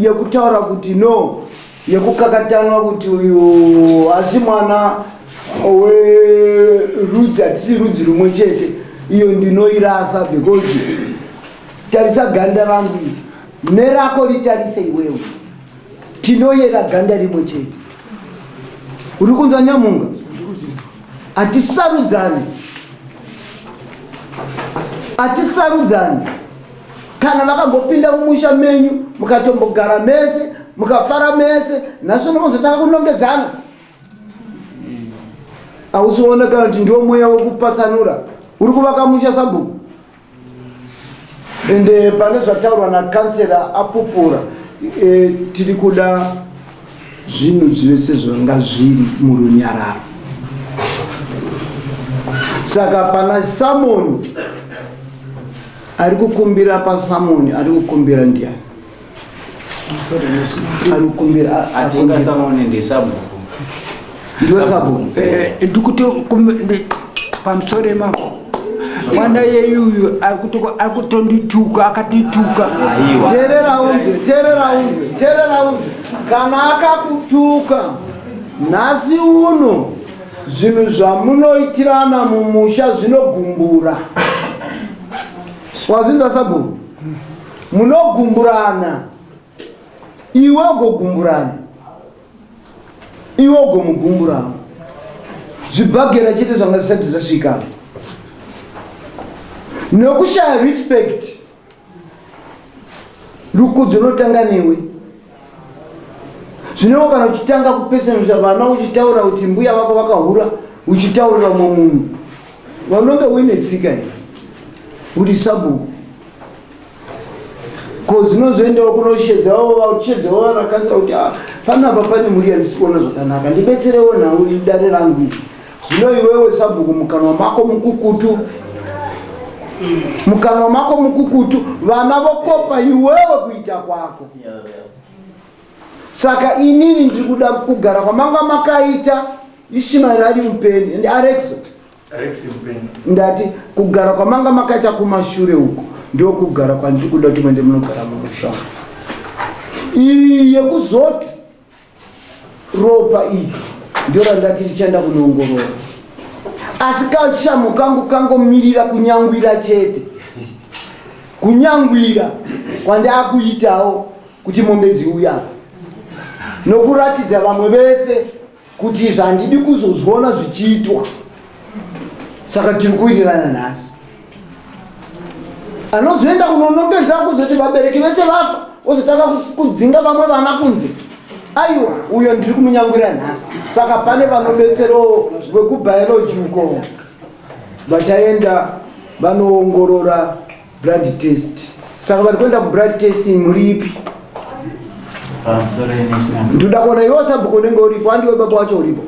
yekutaura kuti no yekukakatanwa kuti uyu asi mwana werudzi hatisi rudzi rumwe chete iyo ndinoirasa because tarisa ganda rangu iri nerako ritarise iwewe tinoyera ganda rimwe chete uri kunzwa nyamunga hatisarudzane hatisarudzane kana vakambopinda mumusha menyu mukatombogara mese mukafara mese nhasi munozotanga kunongedzana hausiona kana kuti ndiwo mweya wekupatsanura uri kuvaka musha sabhuku ende pane zvataurwa nakansela apupura tiri kuda zvinhu zvese zvanga zviri murunyararo saka pana samoni ari kukumbira pasamoni ari kukumbira ndiani? Arikumbira. Atingasaone ndisabhuku. Ndiwe sabhuku? Eh, ndikuti pamusoro mambo mwana yeyuyu ari kutondituka akatituka. Teerera unzwe, teerera unzwe, teerera unzwe. Kana akakutuka nhasi uno, zvinhu zvamunoitirana mumusha zvinogumbura. Wazvinzwa sabhuku? Munogumburana, iwe ugogumburana, iwe ugomugumburawo. Zvibhagera chete zvanga zvisati zvasvika nekushaya respect. Rukudzo runotanga newe. Zvino kana uchitanga kupesanisa vana uchitaura kuti mbuya vako vakahura, uchitaurira umwe munhu, vanonge uine tsika here? Uri sabhuku ko zvinozoendawo kunoshedzawo vachedzawo vanakasira kuti ah, panapa pane mhuri yandisi kuona zvakanaka, ndibetserewo nhau dare rangu iri. Zvino iwewe sabhuku, mukanwa mako mukukutu, mukanwa mako mukukutu, vana vokopa iwewe kuita kwako. Saka inini ndiri kuda kugara kwamanga makaita Ishimaeri ari mupenyu ndi Alexo. Ndati kugara kwamanga makaita kumashure uko ndokugara kwandiri kuda kuti muende munogara mumusha. Iyi yekuzoti ropa iri ndio randati tichaenda kunoongorora, asi kashamu kangu kangomirira kunyangwira chete, kunyangwira kwandakuitawo kuti mombe dziuya nokuratidza vamwe vese kuti izvi handidi kuzozviona zvichiitwa. Saka tiri kuwirirana nhasi, anozoenda kunonongedza kuzoti vabereki vese vafa, ozotanga kudzinga vamwe vana kunze. Aiwa, uyo ndiri kumunyangwira nhasi. Saka pane vanobetserowo vekubiology uko vachaenda vanoongorora blood test. Saka vari kuenda kublood test mhuri ipi? Pamusoro yenational. Ndoda kuona iwe sabhuku unenge uripo, andiwe baba wacho uripo.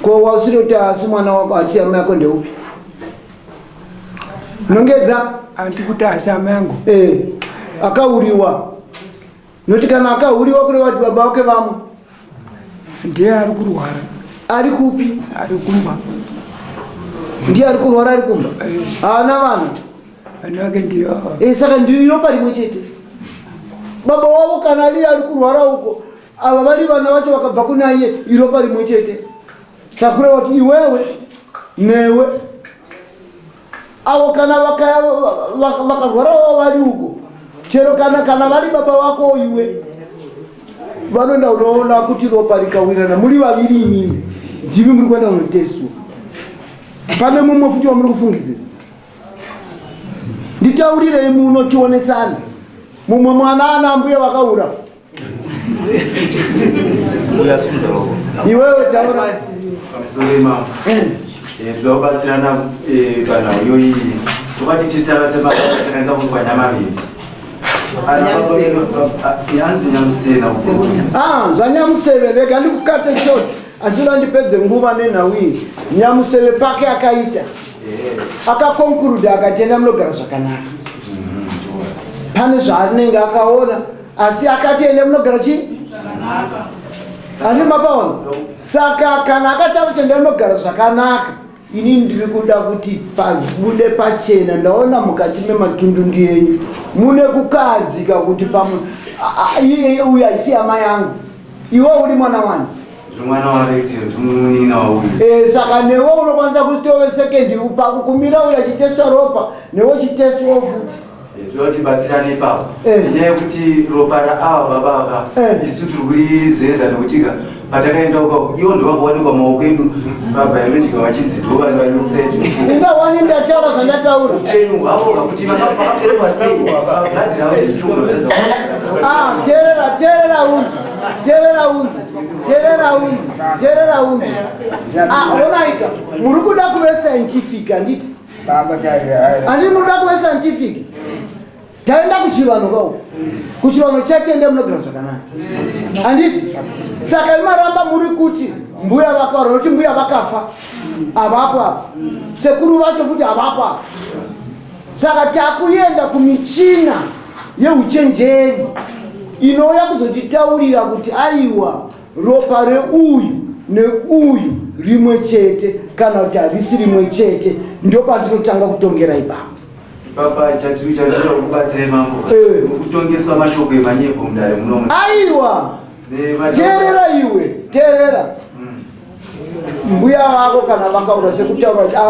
Ko wasiri kuti asi mwana wako asi amai yako ndeupi? Nongedza. Andi kuti asi amai yangu. Eh, akauriwa. Noti kana akauriwa kureva kuti baba vake vamwe. Ndiye ari kurwara. Ari kupi? Ari kumba. Ndiye ari kurwara ari kumba. Haana vana. Vana vake ndiyo. Eh, saka ndiyo ropa rimwe chete. Baba wavo kana ari kurwara uko, ava vari vana vacho vakabva kuna iye, iropa rimwe chete. Saka kureva kuti iwewe newe avo kana vakarwarawo vari uko, chero kana vari baba vako iwe, vanoenda unoona kuti ropa rikawirana muri vaviri imimi ndimi muri kuenda kunotestwa. Pane mumwe futi wamuri kufungidzira? Nditaurirei muno tionesane. Mumwe mwana ana mbuya vakaura. Iwewe taura. Pamusoro imambo. Toda kubatsirana panhau iyoyi. Tokati takaenda kwanyamaviri. Yanzi Nyamusena. Ah, zvaNyamuseve rega ndikukate short. Handisida ndipedze nguva nenhau iyi. Nyamuseve pake akaita. Akakonkuruda akati enda munogara zvakanaka. Pane zvaanenge akaona asi akati ende munogara chii? Ani mapaona? Saka kana akataura kuti enda munogara zvakanaka, ini ndiri kuda kuti pabude pachena. Ndaona mukati mematundundu enyu mune kukahadzika kuti pamwe uyu haisi hama yangu. Iwe uri mwana wani? Ndiri mwana waAlex, ndimunun'una wauyu. Saka newe unokwanisa kuzitove second pakukumira uyu achitestwa ropa, newe uchitestwawo futi. Toda kuti batsirane ipapo. Nyaya yekuti ropa raava baba ava isu tiri kurizeza nekuti ka patakaenda uko ivo ndovakawanikwa maoko edu pabiological vachinzi ndo vari kusaidi. Inga wani ndataura zvandataura. Upenyu hwavo kuti vakaberekwa sei blood ravo isu Ah, teerera, teerera unzi, teerera unzi, teerera unzi, teerera unzi. Ah, onaika, muri kuda kuve scientific handiti? Handiti muri kuda kuve scientific? Taenda kuchivanhu kauko. Kuchivanhu chatende munogara zvakanaka. Handiti? Saka imaramba muri kuti mbuya vakaura, nokuti mbuya vakafa. Havapo apa. Sekuru vacho futi havapo apa. Saka takuenda kumichina yeuchenjeri. Inouya kuzotitaurira kuti aiwa ropa reuyu neuyu rimwe chete kana kuti harisi rimwe chete, ndopatinotanga kutongera ipapo. Papa, chatiri chatinoda kubatsira mambo, kutongeswa mashoko emanyepo mudare munomu. Aiwa, teerera iwe, teerera. Mbuya vako kana vakaura sekutaura kuti